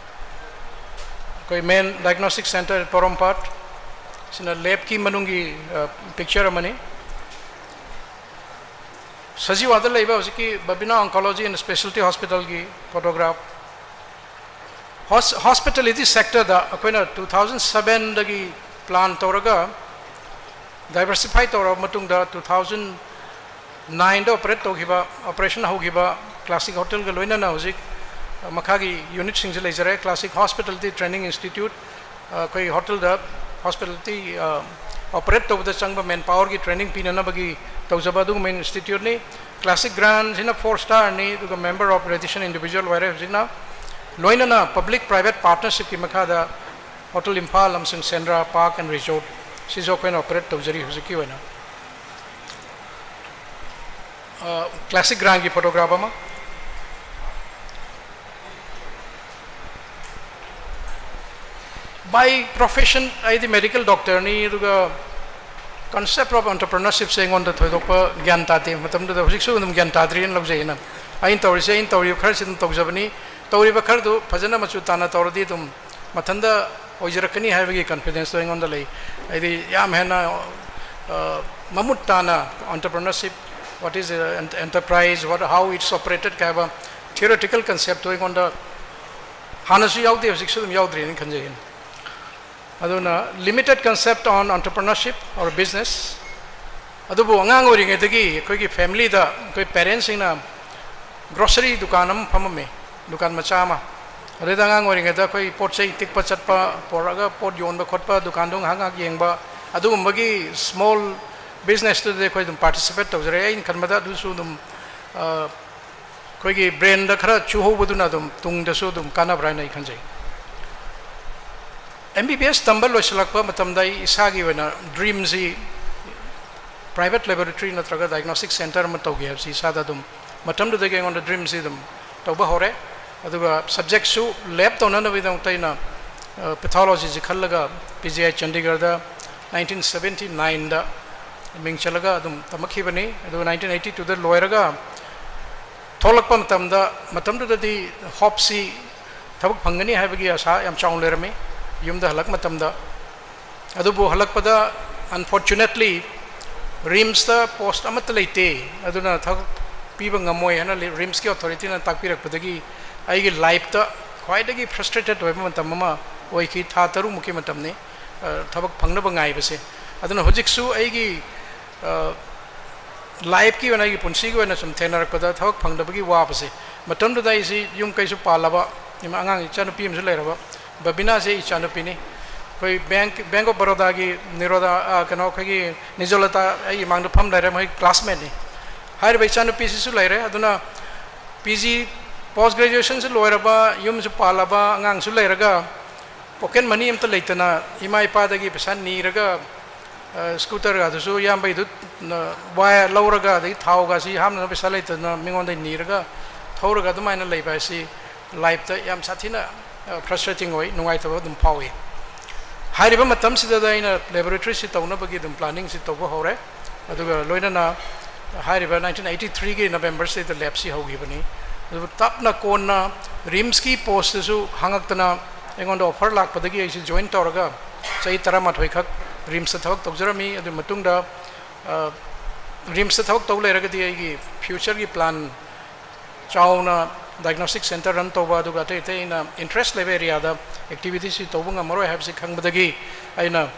ꯑꯩꯈꯣꯏ ꯃꯦꯟ ꯗꯥꯏꯒꯅꯣꯁꯇꯤꯛ ꯁꯦꯟꯇꯔ ꯄꯣꯔꯣꯝꯄꯥꯠ, ꯁꯤꯅ ꯂꯦꯞꯀꯤ ꯃꯅꯨꯡꯒꯤ, ꯑ, ꯄꯤꯛꯆꯔ ꯑꯃꯅꯤ꯫ ꯁꯖꯤꯋꯥꯗ ꯂꯩꯕ ꯍꯧꯖꯤꯛꯀꯤ ꯕꯕꯤꯅꯥ ꯑꯣꯟꯀꯣꯂꯣꯖꯤ ꯑꯦꯟ ꯁ꯭ꯄꯦꯁꯤꯌꯦꯜꯇꯤ ꯍꯣꯁꯄꯤꯇꯥꯜꯒꯤ ꯐꯣꯇꯣꯒ꯭ꯔꯥꯐ꯫ ꯍꯣꯁ-, ꯍꯣꯁꯄꯤꯇꯥꯂꯤꯇꯤ ꯁꯦꯛꯇꯔꯗ ꯑꯩꯈꯣꯏꯅ ꯇꯨ ꯊꯥꯎꯖꯟ ꯁꯕꯦꯟꯗꯒꯤ ꯄ꯭ꯂꯥꯟ ꯇꯧꯔꯒ, ꯗꯥꯏꯕꯔꯁꯤꯐꯥꯏ ꯇꯧꯔꯕ ꯃꯇꯨꯡꯗ, ꯇꯨ ꯊꯥꯎꯖꯟ ꯅꯥꯏꯟꯗ ꯑꯣꯄꯔꯦꯠ ꯇꯧꯈꯤꯕ, ꯑꯣꯄꯔꯦꯁꯟ ꯍꯧꯈꯤꯕ ꯀ꯭ꯂꯥꯁꯤꯛ ꯍꯣꯇꯦꯜꯒ ꯂꯣꯏꯅꯅ ꯍꯧꯖꯤꯛ ꯃꯈꯥꯒꯤ ꯌꯨꯅꯤꯠꯁꯤꯡꯁꯦ ꯂꯩꯖꯔꯦ꯫ ꯀ꯭ꯂꯥꯁꯤꯛ ꯍꯣꯁꯄꯤꯇꯥꯂꯤꯇꯤ ꯇ꯭ꯔꯦꯅꯤꯡ ꯏꯟꯁꯇꯤꯇ꯭ꯌꯨꯠ, ꯑꯩꯈꯣꯏ ꯍꯣꯇꯦꯜꯗ ꯍꯣꯁꯄꯤꯇꯥꯂꯤꯇꯤ, ꯑ, ꯑꯣꯄꯔꯦꯠ ꯇꯧꯕꯗ ꯆꯪꯕ ꯃꯦꯟ ꯄꯥꯋꯔꯒꯤ ꯇ꯭ꯔꯦꯅꯤꯡ ꯄꯤꯅꯅꯕꯒꯤ ꯇꯧꯖꯕ ꯑꯗꯨꯒꯨꯝꯕ ꯏꯟꯁꯇꯤꯇ꯭ꯌꯨꯠꯅꯤ꯫ ꯀ꯭ꯂꯥꯁꯤꯛ ꯒ꯭ꯔꯥꯟꯁꯤꯅ ꯐꯣꯔ ꯁ꯭ꯇꯥꯔꯅꯤ, ꯑꯗꯨꯒ ꯃꯦꯝꯕꯔ ꯑꯣꯐ ꯔꯦꯗꯤꯁꯟ ꯏꯟꯗꯤꯕꯤꯖꯨꯋꯦꯜ ꯑꯣꯏꯔꯦ ꯍꯧꯖꯤꯛꯅ꯫ ꯂꯣꯏꯅꯅ ꯄꯕ꯭ꯂꯤꯛ ꯄ꯭ꯔꯥꯏꯚꯦꯠ ꯄꯥꯔꯠꯅꯔꯁꯤꯞꯀꯤ ꯃꯈꯥꯗ ꯍꯣꯇꯦꯜ ꯏꯝꯐꯥꯜ ꯑꯃꯁꯨꯡ ꯁꯦꯟꯗ꯭ꯔꯥ ꯄꯥꯔꯛ ꯑꯦꯟ ꯔꯤꯖꯣꯔꯠ ꯁꯤꯁꯨ ꯑꯩꯈꯣꯏꯅ ꯑꯣꯄꯔꯦꯠ ꯇꯧꯖꯔꯤ ꯍꯧꯖꯤꯛꯀꯤ ꯑꯣꯏꯅ꯫ ꯀ꯭ꯂꯥꯁꯤꯛ ꯒ꯭ꯔꯥꯟꯒꯤ ꯐꯣꯇꯣꯒ꯭ꯔꯥꯐ ꯑꯃ꯫ ꯕꯥꯏ ꯄ꯭ꯔꯣꯐꯦꯁꯟ ꯑꯩꯗꯤ ꯃꯦꯗꯤꯀꯦꯜ ꯗꯣꯛꯇꯔꯅꯤ, ꯑꯗꯨꯒ ꯀꯟꯁꯦꯞ ꯑꯣꯐ ꯑꯣꯟꯇꯔꯄ꯭ꯔꯅꯔꯁꯤꯞꯁꯦ ꯑꯩꯉꯣꯟꯗ ꯊꯣꯏꯗꯣꯛꯄ ꯒ꯭ꯌꯥꯟ ꯇꯥꯗꯦ꯫ ꯃꯇꯝꯗꯨꯗ, ꯍꯧꯖꯤꯛꯁꯨ ꯑꯗꯨꯝ ꯒ꯭ꯌꯥꯟ ꯇꯥꯗ꯭ꯔꯤꯅ ꯂꯧꯖꯩ꯫ ꯑꯩꯅ, ꯑꯩꯅ ꯇꯧꯔꯤꯁꯦ, ꯑꯩꯅ ꯇꯧꯔꯤꯕ ꯈꯔꯁꯤ ꯑꯗꯨꯝ ꯇꯧꯖꯕꯅꯤ꯫ ꯇꯧꯔꯤꯕ ꯈꯔꯗꯨ ꯐꯖꯅ ꯃꯆꯨ ꯇꯥꯅ ꯇꯧꯔꯗꯤ ꯑꯗꯨꯝ ꯃꯊꯟꯇ ꯑꯣꯏꯖꯔꯛꯀꯅꯤ ꯍꯥꯏꯕꯒꯤ ꯀꯟꯐꯤꯗꯦꯟꯁꯇꯣ ꯑꯩꯉꯣꯟꯗ ꯂꯩ꯫ ꯍꯥꯏꯗꯤ ꯌꯥꯝ ꯍꯦꯟꯅ, ꯑ, ꯃꯃꯨꯠ ꯇꯥꯅ entrepreneurship, what is, uh, ent-, enterprise, what, how it's operated ꯀꯥꯏꯕ theoretical conceptꯇꯣ ꯑꯩꯉꯣꯟꯗ ꯍꯥꯟꯅꯁꯨ ꯌꯥꯎꯗꯦ, ꯍꯧꯖꯤꯛꯁꯨ ꯑꯗꯨꯝ ꯌꯥꯎꯗ꯭ꯔꯤꯅ ꯈꯟꯖꯩ꯫ ꯑꯗꯨꯅ limited concept on entrepreneurship or business꯫ ꯑꯗꯨꯕꯨ ꯑꯉꯥꯡ ꯑꯣꯏꯔꯤꯉꯩꯗꯒꯤ ꯑꯩꯈꯣꯏꯒꯤ ꯐꯦꯃꯤꯂꯤꯗ ꯑꯩꯈꯣꯏ ꯄꯦꯔꯦꯟꯁꯁꯤꯡꯅ ꯒ꯭ꯔꯣꯁꯔꯤ ꯗꯨꯀꯥꯟ ꯑꯃ ꯐꯝꯃꯝꯃꯤ, ꯗꯨꯀꯥꯟ ꯃꯆꯥ ꯑꯃ꯫ ꯑꯗꯨꯗ ꯑꯉꯥꯡ ꯑꯣꯏꯔꯤꯉꯩꯗ ꯑꯩꯈꯣꯏ ꯄꯣꯠ ꯆꯩ ꯇꯤꯛꯄ ꯆꯠꯄ, ꯄꯣꯔꯛꯑꯒ ꯄꯣꯠ ꯌꯣꯟꯕ ꯈꯣꯠꯄ, ꯗꯨꯀꯥꯟꯗꯣ ꯉꯥꯏꯍꯥꯛ ꯉꯥꯏꯍꯥꯛ ꯌꯦꯡꯕ, ꯑꯗꯨꯒꯨꯝꯕꯒꯤ ꯁ꯭ꯃꯣꯜ ꯕꯤꯖꯤꯅꯦꯁꯇꯨꯗꯤ ꯑꯩꯈꯣꯏ ꯑꯗꯨꯝ ꯄꯥꯔꯇꯤꯁꯤꯄꯦꯠ ꯇꯧꯖꯔꯛꯑꯦ꯫ ꯑꯩꯅ ꯈꯟꯕꯗ ꯑꯗꯨꯁꯨ ꯑꯗꯨꯝ, ꯑ, ꯑꯩꯈꯣꯏꯒꯤ ꯕ꯭ꯔꯦꯟꯗ ꯈꯔ ꯆꯨꯍꯧꯕꯗꯨꯅ ꯑꯗꯨꯝ ꯇꯨꯡꯗꯁꯨ ꯑꯗꯨꯝ ꯀꯥꯟꯅꯕ꯭ꯔꯥ ꯍꯥꯏꯅ ꯑꯩ ꯈꯟꯖꯩ꯫ ꯑꯦꯝ ꯕꯤ ꯕꯤ ꯑꯦꯁ ꯇꯝꯕ ꯂꯣꯏꯁꯤꯜꯂꯛꯄ ꯃꯇꯝꯗ ꯑꯩ ꯏꯁꯥꯒꯤ ꯑꯣꯏꯅ ꯗ꯭ꯔꯤꯝꯁꯤ ꯄ꯭ꯔꯥꯏꯚꯦꯠ ꯂꯦꯕꯣꯔꯦꯇꯔꯤ ꯅꯠꯇ꯭ꯔꯒ ꯗꯥꯏꯒꯅꯣꯁꯇꯤꯛ ꯁꯦꯟꯇꯔ ꯑꯃ ꯇꯧꯒꯦ ꯍꯥꯏꯕꯁꯤ ꯏꯁꯥꯗ ꯑꯗꯨꯝ ꯃꯇꯝꯗꯨꯗꯒꯤ ꯑꯩꯉꯣꯟꯗ ꯗ꯭ꯔꯤꯝꯁꯤ ꯑꯗꯨꯝ ꯇꯧꯕ ꯍꯧꯔꯦ꯫ ꯑꯗꯨꯒ ꯁꯕꯖꯦꯛꯁꯨ ꯂꯦꯞ ꯇꯧꯅꯅꯕꯒꯤꯗꯃꯛꯇ ꯑꯩꯅ, ꯑ, ꯄꯦꯊꯣꯂꯣꯖꯤꯁꯤ ꯈꯜꯂꯒ ꯄꯤ ꯖꯤ ꯑꯥꯏ ꯆꯟꯗꯤꯒꯔꯗ ꯅꯥꯏꯟꯇꯤꯟ ꯁꯕꯦꯟꯇꯤ ꯅꯥꯏꯟꯗ ꯃꯤꯡ ꯆꯜꯂꯒ ꯑꯗꯨꯝ ꯇꯝꯃꯛꯈꯤꯕꯅꯤ꯫ ꯑꯗꯨꯒ ꯅꯥꯏꯟꯇꯤꯟ ꯑꯩꯠꯇꯤ ꯇꯨꯗ ꯂꯣꯏꯔꯒ ꯊꯣꯛꯂꯛꯄ ꯃꯇꯝꯗ, ꯃꯇꯝꯗꯨꯗꯗꯤ ꯍꯣꯞꯁꯤ ꯊꯕꯛ ꯐꯪꯒꯅꯤ ꯍꯥꯏꯕꯒꯤ ꯑꯁꯥ ꯌꯥꯝ ꯆꯥꯎꯅ ꯂꯩꯔꯝꯃꯤ ꯌꯨꯝꯗ ꯍꯜꯂꯛꯄ ꯃꯇꯝꯗ꯫ ꯑꯗꯨꯕꯨ ꯍꯜꯂꯛꯄꯗ, unfortunately, ꯔꯤꯝꯁꯇ ꯄꯣꯁ ꯑꯃꯠꯇ ꯂꯩꯇꯦ, ꯑꯗꯨꯅ ꯊꯕꯛ ꯄꯤꯕ ꯉꯝꯃꯣꯏ ꯍꯥꯏꯅ ꯔꯤꯝꯁꯀꯤ ꯑꯣꯊꯣꯔꯤꯇꯤꯅ ꯇꯥꯛꯄꯤꯔꯛꯄꯗꯒꯤ ꯑꯩꯒꯤ ꯂꯥꯏꯐꯇ ꯈ꯭ꯋꯥꯏꯗꯒꯤ ꯐ꯭ꯔꯁꯇ꯭ꯔꯦꯇꯦꯠ ꯑꯣꯏꯕ ꯃꯇꯝ ꯑꯃ ꯑꯣꯏꯈꯤ꯫ ꯊꯥ ꯇꯔꯨꯛꯃꯨꯛꯀꯤ ꯃꯇꯝꯅꯤ, ꯑ, ꯊꯕꯛ ꯐꯪꯅꯕ ꯉꯥꯏꯕꯁꯦ꯫ ꯑꯗꯨꯅ ꯍꯧꯖꯤꯛꯁꯨ ꯑꯩꯒꯤ, ꯑ, ꯂꯥꯏꯐꯀꯤ ꯑꯣꯏꯅ, ꯑꯩꯒꯤ ꯄꯨꯟꯁꯤꯒꯤ ꯑꯣꯏꯅ ꯁꯨꯝ ꯊꯦꯡꯅꯔꯛꯄꯗ ꯊꯕꯛ ꯐꯪꯗꯕꯒꯤ ꯋꯥꯕꯁꯦ, ꯃꯇꯝꯗꯨꯗ ꯑꯩꯁꯤ ꯌꯨꯝ ꯀꯩꯁꯨ ꯄꯥꯜꯂꯕ, ꯏꯃꯥ, ꯑꯉꯥꯡ ꯏꯆꯥꯅꯨꯄꯤ ꯑꯃꯁꯨ ꯂꯩꯔꯕ, ꯕꯕꯤꯅꯥꯁꯦ ꯏꯆꯥꯅꯨꯄꯤꯅꯤ꯫ ꯑꯩꯈꯣꯏ ꯕꯦꯡꯛ, ꯕꯦꯡꯛ ꯑꯣꯐ ꯕꯔꯣꯗꯥꯒꯤ ꯅꯤꯔꯣꯗꯥ, ꯑ, ꯀꯩꯅꯣ, ꯑꯩꯈꯣꯏꯒꯤ ꯅꯤꯖꯣꯂꯇꯥ ꯑꯩꯒꯤ ꯃꯥꯡꯗ ꯐꯝ ꯂꯩꯔꯦ, ꯃꯣꯏ ꯀ꯭ꯂꯥꯁꯃꯦꯠꯅꯤ꯫ ꯍꯥꯏꯔꯤꯕ ꯏꯆꯥꯅꯨꯄꯤꯁꯤꯁꯨ ꯂꯩꯔꯦ꯫ ꯑꯗꯨꯅ ꯄꯤ ꯖꯤ Post graduationꯁꯨ ꯂꯣꯏꯔꯕ, ꯌꯨꯝꯁꯨ ꯄꯥꯜꯂꯕ, ꯑꯉꯥꯡꯁꯨ ꯂꯩꯔꯒ, pocket money ꯑꯝꯇ ꯂꯩꯇꯅ ꯏꯃꯥ ꯏꯄꯥꯗꯒꯤ ꯄꯩꯁꯥ ꯅꯤꯔꯒ, scooterꯒꯗꯨꯁꯨ ꯏꯌꯥꯝꯕꯒꯤꯗꯨ ꯋꯥꯏ ꯂꯧꯔꯒ, ꯑꯗꯒꯤ ꯊꯥꯎꯒꯁꯤ ꯍꯥꯞꯅꯕ ꯄꯩꯁꯥ ꯂꯩꯇꯗꯅ ꯃꯤꯉꯣꯟꯗ ꯅꯤꯔꯒ ꯊꯧꯔꯒ ꯑꯗꯨꯃꯥꯏꯅ ꯂꯩꯕ ꯍꯥꯏꯁꯤ lifeꯇ ꯌꯥꯝ ꯁꯥꯊꯤꯅ frustrating ꯑꯣꯏ, ꯅꯨꯡꯉꯥꯏꯇꯕ ꯑꯗꯨꯝ ꯐꯥꯎꯏ꯫ ꯍꯥꯏꯔꯤꯕ ꯃꯇꯝꯁꯤꯗ ꯑꯩꯅ laboratoryꯁꯤ ꯇꯧꯅꯕꯒꯤ ꯑꯗꯨꯝ planningꯁꯤ ꯇꯧꯕ ꯍꯧꯔꯦ꯫ ꯑꯗꯨꯒ ꯂꯣꯏꯅꯅ ꯍꯥꯏꯔꯤꯕ nineteen eighty threeꯒꯤ Novemberꯁꯤꯗ labꯁꯤ ꯍꯧꯈꯤꯕꯅꯤ꯫ ꯑꯗꯨꯕꯨ ꯇꯞꯅ ꯀꯣꯟꯅ RIMSꯀꯤ postꯇꯁꯨ ꯍꯪꯉꯛꯇꯅ ꯑꯩꯉꯣꯟꯗ offer ꯂꯥꯛꯄꯗꯒꯤ ꯑꯩꯁꯤ join ꯇꯧꯔꯒ ꯆꯍꯤ ꯇꯔꯥꯃꯥꯊꯣꯏ ꯈꯛ RIMSꯇ ꯊꯕꯛ ꯇꯧꯖꯔꯝꯃꯤ꯫ ꯑꯗꯨꯒꯤ ꯃꯇꯨꯡꯗ RIMSꯇ ꯊꯕꯛ ꯇꯧ ꯂꯩꯔꯒꯗꯤ ꯑꯩꯒꯤ futureꯒꯤ plan ꯆꯥꯎꯅ diagnostic centre run ꯇꯧꯕ, ꯑꯗꯨꯒ ꯑꯇꯩ ꯑꯇꯩ ꯑꯩꯅ interest ꯂꯩꯕ areaꯗ activitiesꯁꯤ ꯇꯧꯕ ꯉꯝꯃꯔꯣꯏ ꯍꯥꯏꯕꯁꯤ ꯈꯪꯕꯗꯒꯤ ꯑꯩꯅ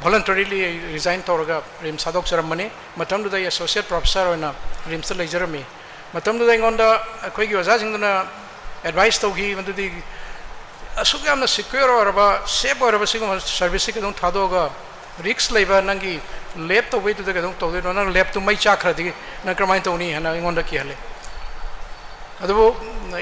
voluntarily ꯑꯩ resign ꯇꯧꯔꯒ RIMS ꯊꯥꯗꯣꯛꯆꯔꯝꯕꯅꯤ꯫ ꯃꯇꯝꯗꯨꯗ ꯑꯩ associate professor ꯑꯣꯏꯅ RIMSꯇ ꯂꯩꯖꯔꯝꯃꯤ꯫ ꯃꯇꯝꯗꯨꯗ ꯑꯩꯉꯣꯟꯗ ꯑꯩꯈꯣꯏꯒꯤ ꯑꯣꯖꯥꯁꯤꯡꯗꯨꯅ advice ꯇꯧꯈꯤ, ꯃꯗꯨꯗꯤ ꯑꯁꯨꯛ ꯌꯥꯝꯅ secure ꯑꯣꯏꯔꯕ, safe ꯑꯣꯏꯔꯕ ꯁꯤꯒꯨꯝꯕ serviceꯁꯤ ꯀꯩꯗꯧ ꯊꯥꯗꯣꯛꯑꯒ risk ꯂꯩꯕ ꯅꯪꯒꯤ lab ꯇꯧꯕꯩꯗꯨꯗ ꯀꯩꯗꯧ ꯇꯧꯗꯣꯏꯅꯣ? ꯅꯪ labꯇꯨ ꯃꯩ ꯆꯥꯛꯈ꯭ꯔꯗꯤ ꯅꯪ ꯀꯔꯝꯍꯥꯏꯅ ꯇꯧꯅꯤ ꯍꯥꯏꯅ ꯑꯩꯉꯣꯟꯗ ꯀꯤꯍꯜꯂꯦ꯫ ꯑꯗꯨꯕꯨ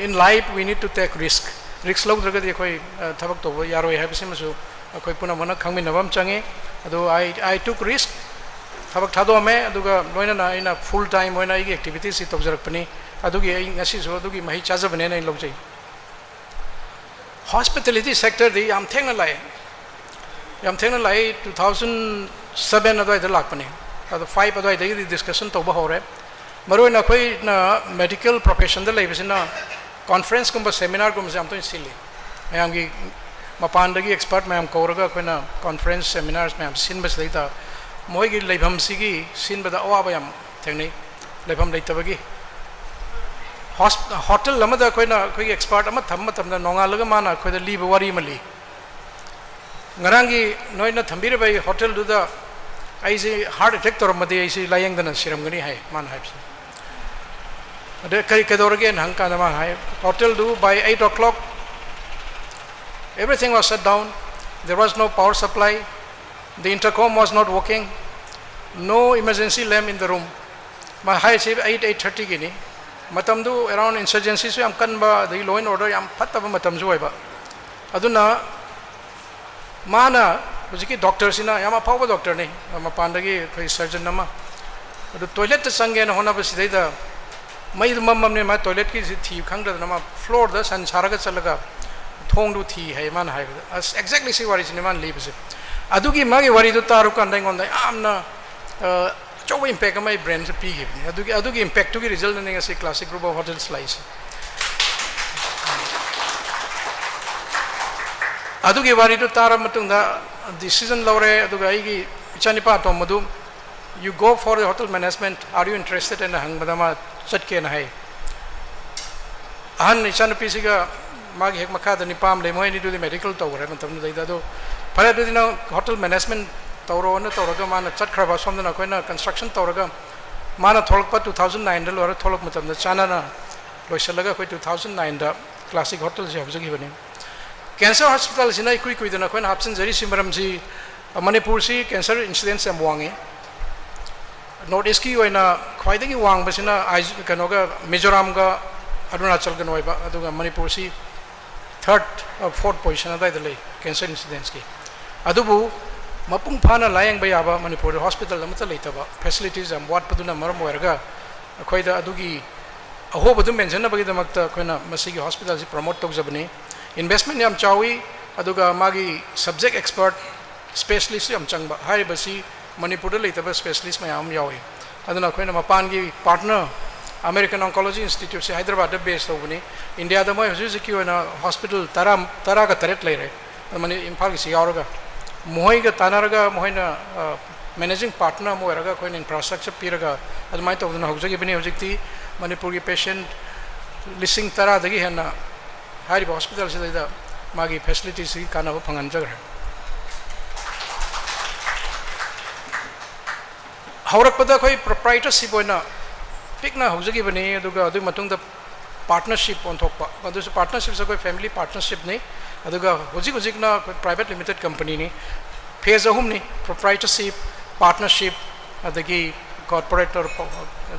in life we need to take risk. Risk ꯂꯧꯗ꯭ꯔꯒꯗꯤ ꯑꯩꯈꯣꯏ ꯊꯕꯛ ꯇꯧꯕ ꯌꯥꯔꯣꯏ ꯍꯥꯏꯕꯁꯤꯃꯁꯨ ꯑꯩꯈꯣꯏ ꯄꯨꯝꯅꯃꯛꯅ ꯈꯪꯃꯤꯟꯅꯕ ꯑꯃ ꯆꯪꯉꯤ꯫ ꯑꯗꯨ I I took risk, ꯊꯕꯛ ꯊꯥꯗꯣꯛꯑꯝꯃꯦ, ꯑꯗꯨꯒ ꯂꯣꯏꯅꯅ ꯑꯩꯅ full time ꯑꯣꯏꯅ ꯑꯩꯒꯤ activitiesꯁꯤ ꯇꯧꯖꯔꯛꯄꯅꯤ꯫ ꯑꯗꯨꯒꯤ ꯑꯩ ꯉꯁꯤꯁꯨ ꯑꯗꯨꯒꯤ ꯃꯍꯩ ꯆꯥꯖꯕꯅꯦꯅ ꯑꯩ ꯂꯧꯖꯩ꯫ Hospitality sectorꯗꯤ ꯌꯥꯝ ꯊꯦꯡꯅ ꯂꯥꯛꯑꯦ꯫ ꯌꯥꯝ ꯊꯦꯡꯅ ꯂꯥꯛꯑꯦ, two thousand seven ꯑꯗꯨꯋꯥꯏꯗ ꯂꯥꯛꯄꯅꯦ꯫ ꯑꯗꯣ five ꯑꯗꯨꯋꯥꯏꯗꯒꯤꯗꯤ discussion ꯇꯧꯕ ꯍꯧꯔꯦ꯫ ꯃꯔꯨꯑꯣꯏꯅ ꯑꯩꯈꯣꯏꯅ medical professionꯗ ꯂꯩꯕꯁꯤꯅ conferenceꯀꯨꯝꯕ seminarꯒꯨꯝꯕꯁꯦ ꯌꯥꯝ ꯇꯣꯏꯅ ꯁꯤꯜꯂꯤ꯫ ꯃꯌꯥꯝꯒꯤ ꯃꯄꯥꯟꯗꯒꯤ expert ꯃꯌꯥꯝ ꯀꯧꯔꯒ ꯑꯩꯈꯣꯏꯅ conference seminars ꯃꯌꯥꯝ ꯁꯤꯟꯕꯁꯤꯗꯩꯗ ꯃꯣꯏꯒꯤ ꯂꯩꯐꯝꯁꯤꯒꯤ ꯁꯤꯟꯕꯗ ꯑꯋꯥꯕ ꯌꯥꯝ ꯊꯦꯡꯅꯩ꯫ ꯂꯩꯐꯝ ꯂꯩꯇꯕꯒꯤ꯫ Hotel ꯑꯃꯗ ꯑꯩꯈꯣꯏꯅ ꯑꯩꯈꯣꯏꯒꯤ expert ꯑꯃ ꯊꯝꯕ ꯃꯇꯝꯗ ꯅꯣꯡꯉꯥꯜꯂꯒ ꯃꯥꯅ ꯑꯩꯈꯣꯏꯗ ꯂꯤꯕ ꯋꯥꯔꯤ ꯑꯃ ꯂꯤ꯫ ꯉꯔꯥꯡꯒꯤ ꯅꯣꯏꯅ ꯊꯝꯕꯤꯔꯤꯕ ꯑꯩ hotelꯗꯨꯗ ꯑꯩꯁꯦ heart attack ꯇꯧꯔꯝꯃꯗꯤ ꯑꯩꯁꯦ ꯂꯥꯏꯌꯦꯡꯗꯅ ꯁꯤꯔꯝꯒꯅꯤ ꯍꯥꯏ ꯃꯥꯅ ꯍꯥꯏꯕꯁꯦ꯫ ꯑꯗ ꯀꯔꯤ ꯀꯩꯗꯧꯔꯒꯦꯅ ꯍꯪꯀꯥꯟꯗ ꯃꯥꯅ ꯍꯥꯏ, hotelꯗꯨ by eight o'clock everything was shut down, there was no power supply, the intercom was not working, no emergency lamp in the room꯫ ꯃꯥ ꯍꯥꯏꯁꯦ eight eight thirtyꯒꯤꯅꯤ꯫ ꯃꯇꯝꯗꯨ around insurgencyꯁꯨ ꯌꯥꯝ ꯀꯟꯕ, ꯑꯗꯒꯤ law and order ꯌꯥꯝ ꯐꯠꯇꯕ ꯃꯇꯝꯁꯨ ꯑꯣꯏꯕ꯫ ꯑꯗꯨꯅ ꯃꯥꯅ, ꯍꯧꯖꯤꯛꯀꯤ doctorꯁꯤꯅ ꯌꯥꯝ ꯑꯐꯥꯎꯕ doctorꯅꯤ, ꯃꯄꯥꯟꯗꯒꯤ ꯑꯩꯈꯣꯏ surgeon ꯑꯃ, ꯑꯗꯨ toiletꯇ ꯆꯪꯒꯦꯅ ꯍꯣꯠꯅꯕꯁꯤꯗꯩꯗ ꯃꯩꯗꯨ ꯃꯝꯃꯝꯅꯦ, ꯃꯥ toiletꯀꯤꯁꯤ ꯊꯤꯕ ꯈꯪꯗꯗꯅ ꯃꯥ floorꯗ ꯁꯟ ꯁꯥꯔꯒ ꯆꯠꯂꯒ ꯊꯣꯡꯗꯨ ꯊꯤ ꯍꯥꯏ ꯃꯥꯅ ꯍꯥꯏꯕꯗ꯫ ꯑꯁ, exactly ꯁꯤ ꯋꯥꯔꯤꯁꯤꯅꯦ ꯃꯥꯅ ꯂꯤꯕꯁꯦ꯫ ꯑꯗꯨꯒꯤ ꯃꯥꯒꯤ ꯋꯥꯔꯤꯗꯨ ꯇꯥꯔꯨꯀꯥꯟꯗ ꯑꯩꯉꯣꯟꯗ ꯌꯥꯝꯅ, ꯑ, ꯑꯆꯧꯕ impact ꯑꯃ ꯑꯩ brainꯁꯦ ꯄꯤꯈꯤꯕꯅꯤ꯫ ꯑꯗꯨꯒꯤ, ꯑꯗꯨꯒꯤ impactꯇꯨꯒꯤ resultꯅꯅꯦ ꯉꯁꯤ Classic Group of Hotels ꯂꯥꯛꯏꯁꯦ꯫ ꯑꯗꯨꯒꯤ ꯋꯥꯔꯤꯗꯨ ꯇꯥꯔꯕ ꯃꯇꯨꯡꯗ decision ꯂꯧꯔꯦ꯫ ꯑꯗꯨꯒ ꯑꯩꯒꯤ ꯏꯆꯥꯅꯤꯄꯥ ꯑꯇꯣꯝꯕꯗꯨ, "You go for the hotel management, are you interested?" ꯍꯥꯏꯅ ꯍꯪꯕꯗ ꯃꯥ ꯆꯠꯀꯦꯅ ꯍꯥꯏ꯫ ꯑꯍꯟ ꯏꯆꯥꯅꯨꯄꯤꯁꯤꯒ ꯃꯥꯒꯤ ꯍꯦꯛ ꯃꯈꯥꯗ ꯅꯤꯄꯥ ꯑꯃ ꯂꯩ, ꯃꯣꯏ ꯑꯅꯤꯗꯨꯗꯤ medical ꯇꯧꯈ꯭ꯔꯦ ꯃꯇꯝꯗꯨꯗꯩꯗ꯫ ꯑꯗꯣ ꯐꯔꯦ, ꯑꯗꯨꯗꯤ ꯅꯪ hotel management ꯇꯧꯔꯣꯅ ꯇꯧꯔꯒ ꯃꯥꯅ ꯆꯠꯈ꯭ꯔꯕ꯫ ꯁꯣꯝꯗꯅ ꯑꯩꯈꯣꯏꯅ construction ꯇꯧꯔꯒ, ꯃꯥꯅ ꯊꯣꯛꯂꯛꯄ two thousand nineꯗ ꯂꯣꯏꯔ ꯊꯣꯛꯂꯛꯄ ꯃꯇꯝꯗ ꯆꯥꯟꯅꯅ ꯂꯣꯏꯁꯤꯜꯂꯒ ꯑꯩꯈꯣꯏ two thousand nineꯗ Classic Hotelꯁꯦ ꯍꯧꯖꯈꯤꯕꯅꯤ꯫ Cancer Hospitalꯁꯤꯅ ꯏꯀꯨꯏ ꯀꯨꯏꯗꯅ ꯑꯩꯈꯣꯏꯅ ꯍꯥꯞꯆꯤꯟꯖꯔꯤꯁꯤ ꯃꯔꯝꯁꯤ, ꯃꯅꯤꯄꯨꯔꯁꯤ cancer incidence ꯌꯥꯝ ꯋꯥꯡꯉꯤ꯫ North Eastꯀꯤ ꯑꯣꯏꯅ ꯈ꯭ꯋꯥꯏꯗꯒꯤ ꯋꯥꯡꯕꯁꯤꯅ ꯑꯥꯏꯖ-, ꯀꯩꯅꯣꯒ, ꯃꯤꯖꯣꯔꯥꯝꯒ ꯑꯔꯨꯅꯥꯆꯜꯒꯅ ꯑꯣꯏꯕ, ꯑꯗꯨꯒ ꯃꯅꯤꯄꯨꯔꯁꯤ third, ꯑ, fourth position ꯑꯗꯨꯋꯥꯏꯗ ꯂꯩ cancer incidenceꯀꯤ꯫ ꯑꯗꯨꯕꯨ ꯃꯄꯨꯡ ꯐꯥꯅ ꯂꯥꯌꯦꯡꯕ ꯌꯥꯕ ꯃꯅꯤꯄꯨꯔꯗ hospital ꯑꯃꯠꯇ ꯂꯩꯇꯕ, facilities ꯌꯥꯝ ꯋꯥꯠꯄꯗꯨꯅ ꯃꯔꯝ ꯑꯣꯏꯔꯒ ꯑꯩꯈꯣꯏꯗ ꯑꯗꯨꯒꯤ ꯑꯍꯣꯕꯗꯨ ꯃꯦꯟꯁꯤꯟꯅꯕꯒꯤꯗꯃꯛꯇ ꯑꯩꯈꯣꯏꯅ ꯃꯁꯤꯒꯤ hospitalꯁꯤ promote ꯇꯧꯖꯕꯅꯤ꯫ Investment ꯌꯥꯝ ꯆꯥꯎꯏ, ꯑꯗꯨꯒ ꯃꯥꯒꯤ subject expert, specialist ꯌꯥꯝ ꯆꯪꯕ꯫ ꯍꯥꯏꯔꯤꯕꯁꯤ ꯃꯅꯤꯄꯨꯔꯗ ꯂꯩꯇꯕ specialist ꯃꯌꯥꯝ ꯑꯃ ꯌꯥꯎꯏ꯫ ꯑꯗꯨꯅ ꯑꯩꯈꯣꯏꯅ ꯃꯄꯥꯟꯒꯤ partner, American Oncology Instituteꯁꯦ ꯍꯥꯏꯗ꯭ꯔꯕꯥꯗꯇ base ꯇꯧꯕꯅꯤ꯫ ꯏꯟꯗꯤꯌꯥꯗ ꯃꯣꯏ ꯍꯧꯖꯤꯛ ꯍꯧꯖꯤꯛꯀꯤ ꯑꯣꯏꯅ hospital ꯇꯔꯥ, ꯇꯔꯥꯒ ꯇꯔꯦꯠ ꯂꯩꯔꯦ, ꯃꯅꯤ-, ꯏꯝꯐꯥꯜꯒꯤꯁꯤ ꯌꯥꯎꯔꯒ꯫ ꯃꯈꯣꯏꯒ ꯇꯥꯟꯅꯔꯒ ꯃꯈꯣꯏꯅ, ꯑ, managing partner ꯑꯃ ꯑꯣꯏꯔꯒ ꯑꯩꯈꯣꯏꯅ infrastructure ꯄꯤꯔꯒ ꯑꯗꯨꯃꯥꯏꯅ ꯇꯧꯗꯅ ꯍꯧꯖꯈꯤꯕꯅꯤ꯫ ꯍꯧꯖꯤꯛꯇꯤ ꯃꯅꯤꯄꯨꯔꯒꯤ patient ꯂꯤꯁꯤꯡ ꯇꯔꯥꯗꯒꯤ ꯍꯦꯟꯅ ꯍꯥꯏꯔꯤꯕ hospitalꯁꯤꯗꯩꯗ ꯃꯥꯒꯤ facilitiesꯁꯤꯒꯤ ꯀꯥꯟꯅꯕ ꯐꯪꯍꯟꯖꯈ꯭ꯔꯦ꯫ ꯍꯧꯔꯛꯄꯗ ꯑꯩꯈꯣꯏ proprietorship ꯑꯣꯏꯅ ꯄꯤꯛꯅ ꯍꯧꯖꯈꯤꯕꯅꯤ, ꯑꯗꯨꯒ ꯑꯗꯨꯒꯤ ꯃꯇꯨꯡꯗ partnership ꯑꯣꯟꯊꯣꯛꯄ, ꯑꯗꯨꯁꯨ partnershipꯁꯦ ꯑꯩꯈꯣꯏ family partnershipꯅꯤ꯫ ꯑꯗꯨꯒ ꯍꯧꯖꯤꯛ ꯍꯧꯖꯤꯛꯅ ꯑꯩꯈꯣꯏ private limited companyꯅꯤ꯫ Phase ꯑꯍꯨꯝꯅꯤ: proprietorship, partnership, ꯑꯗꯒꯤ corporate or pu-,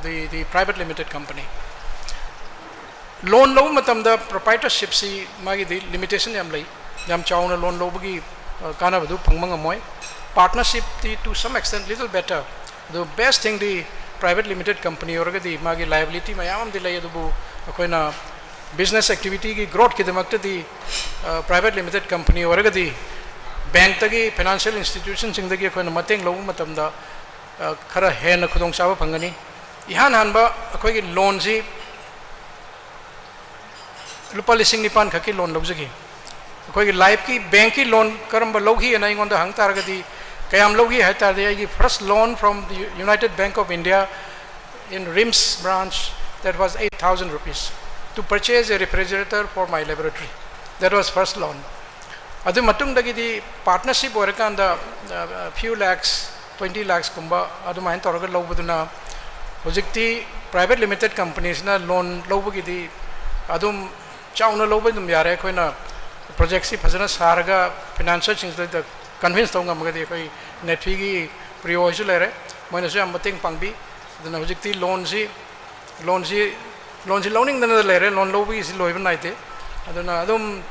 the, the private limited company꯫ Loan ꯂꯧꯕ ꯃꯇꯝꯗ proprietorshipꯁꯤ ꯃꯥꯒꯤꯗꯤ limitation ꯌꯥꯝ ꯂꯩ꯫ ꯌꯥꯝ ꯆꯥꯎꯅ loan ꯂꯧꯕꯒꯤ, ꯑ, ꯀꯥꯟꯅꯕꯗꯨ ꯐꯪꯕ ꯉꯝꯃꯣꯏ꯫ Partnershipꯇꯤ to some extent little better꯫ ꯑꯗꯨ best thingꯗꯤ private limited company ꯑꯣꯏꯔꯒꯗꯤ ꯃꯥꯒꯤ liability ꯃꯌꯥꯝ ꯑꯃꯗꯤ ꯂꯩ, ꯑꯗꯨꯕꯨ ꯑꯩꯈꯣꯏꯅ business activityꯒꯤ growthꯀꯤꯗꯃꯛꯇꯗꯤ, ꯑ, private limited company ꯑꯣꯏꯔꯒꯗꯤ bankꯇꯒꯤ, financial institutionꯁꯤꯡꯗꯒꯤ ꯑꯩꯈꯣꯏꯅ ꯃꯇꯦꯡ ꯂꯧꯕ ꯃꯇꯝꯗ, ꯑ, ꯈꯔ ꯍꯦꯟꯅ ꯈꯨꯗꯣꯡꯆꯥꯕ ꯐꯪꯒꯅꯤ꯫ ꯏꯍꯥꯟ ꯍꯥꯟꯕ ꯑꯩꯈꯣꯏꯒꯤ loanꯁꯤ ꯂꯨꯄꯥ ꯂꯤꯁꯤꯡ ꯅꯤꯄꯥꯟ ꯈꯛꯀꯤ loan ꯂꯧꯖꯈꯤ꯫ ꯑꯩꯈꯣꯏꯒꯤ lifeꯀꯤ bankꯀꯤ loan ꯀꯔꯝꯕ ꯂꯧꯈꯤ ꯍꯥꯏꯅ ꯑꯩꯉꯣꯟꯗ ꯍꯪ ꯇꯥꯔꯒꯗꯤ, ꯀꯌꯥꯝ ꯂꯧꯈꯤ ꯍꯥꯏ ꯇꯥꯔꯗꯤ, ꯑꯩꯒꯤ first loan from the United Bank of India in RIMS branch, that was eight thousand rupees to purchase a refrigerator for my laboratory. That was first loan. ꯑꯗꯨ ꯃꯇꯨꯡꯗꯒꯤꯗꯤ partnership ꯑꯣꯏꯔꯀꯥꯟꯗ, ꯑ, few lakhs, twenty lakhsꯀꯨꯝꯕ ꯑꯗꯨꯃꯥꯏꯅ ꯇꯧꯔꯒ ꯂꯧꯕꯗꯨꯅ, ꯍꯧꯖꯤꯛꯇꯤ private limited companiesꯅ loan ꯂꯧꯕꯒꯤꯗꯤ ꯑꯗꯨꯝ ꯆꯥꯎꯅ ꯂꯧꯕ ꯑꯗꯨꯝ ꯌꯥꯔꯦ꯫ ꯑꯩꯈꯣꯏꯅ projectꯁꯤ ꯐꯖꯅ ꯁꯥꯔꯒ financierꯁꯤꯡꯁꯤꯗ convince ꯇꯧꯕ ꯉꯝꯃꯒꯗꯤ, ꯑꯩꯈꯣꯏ NEDFIꯒꯤ ꯄ꯭ꯔꯤꯌꯣ ꯍꯣꯏꯁꯨ ꯂꯩꯔꯦ, ꯃꯣꯏꯅꯁꯨ ꯌꯥꯝ ꯃꯇꯦꯡ ꯄꯥꯡꯕꯤ꯫ ꯑꯗꯨꯅ ꯍꯧꯖꯤꯛꯇꯤ loanꯁꯤ, loanꯁꯤ, loanꯁꯤ ꯂꯧꯅꯤꯡꯗꯅ ꯂꯩꯔꯦ, loan ꯂꯧꯕꯒꯤꯁꯤ ꯂꯣꯏꯕ ꯅꯥꯏꯗꯦ꯫ ꯑꯗꯨꯅ ꯑꯗꯨꯝ,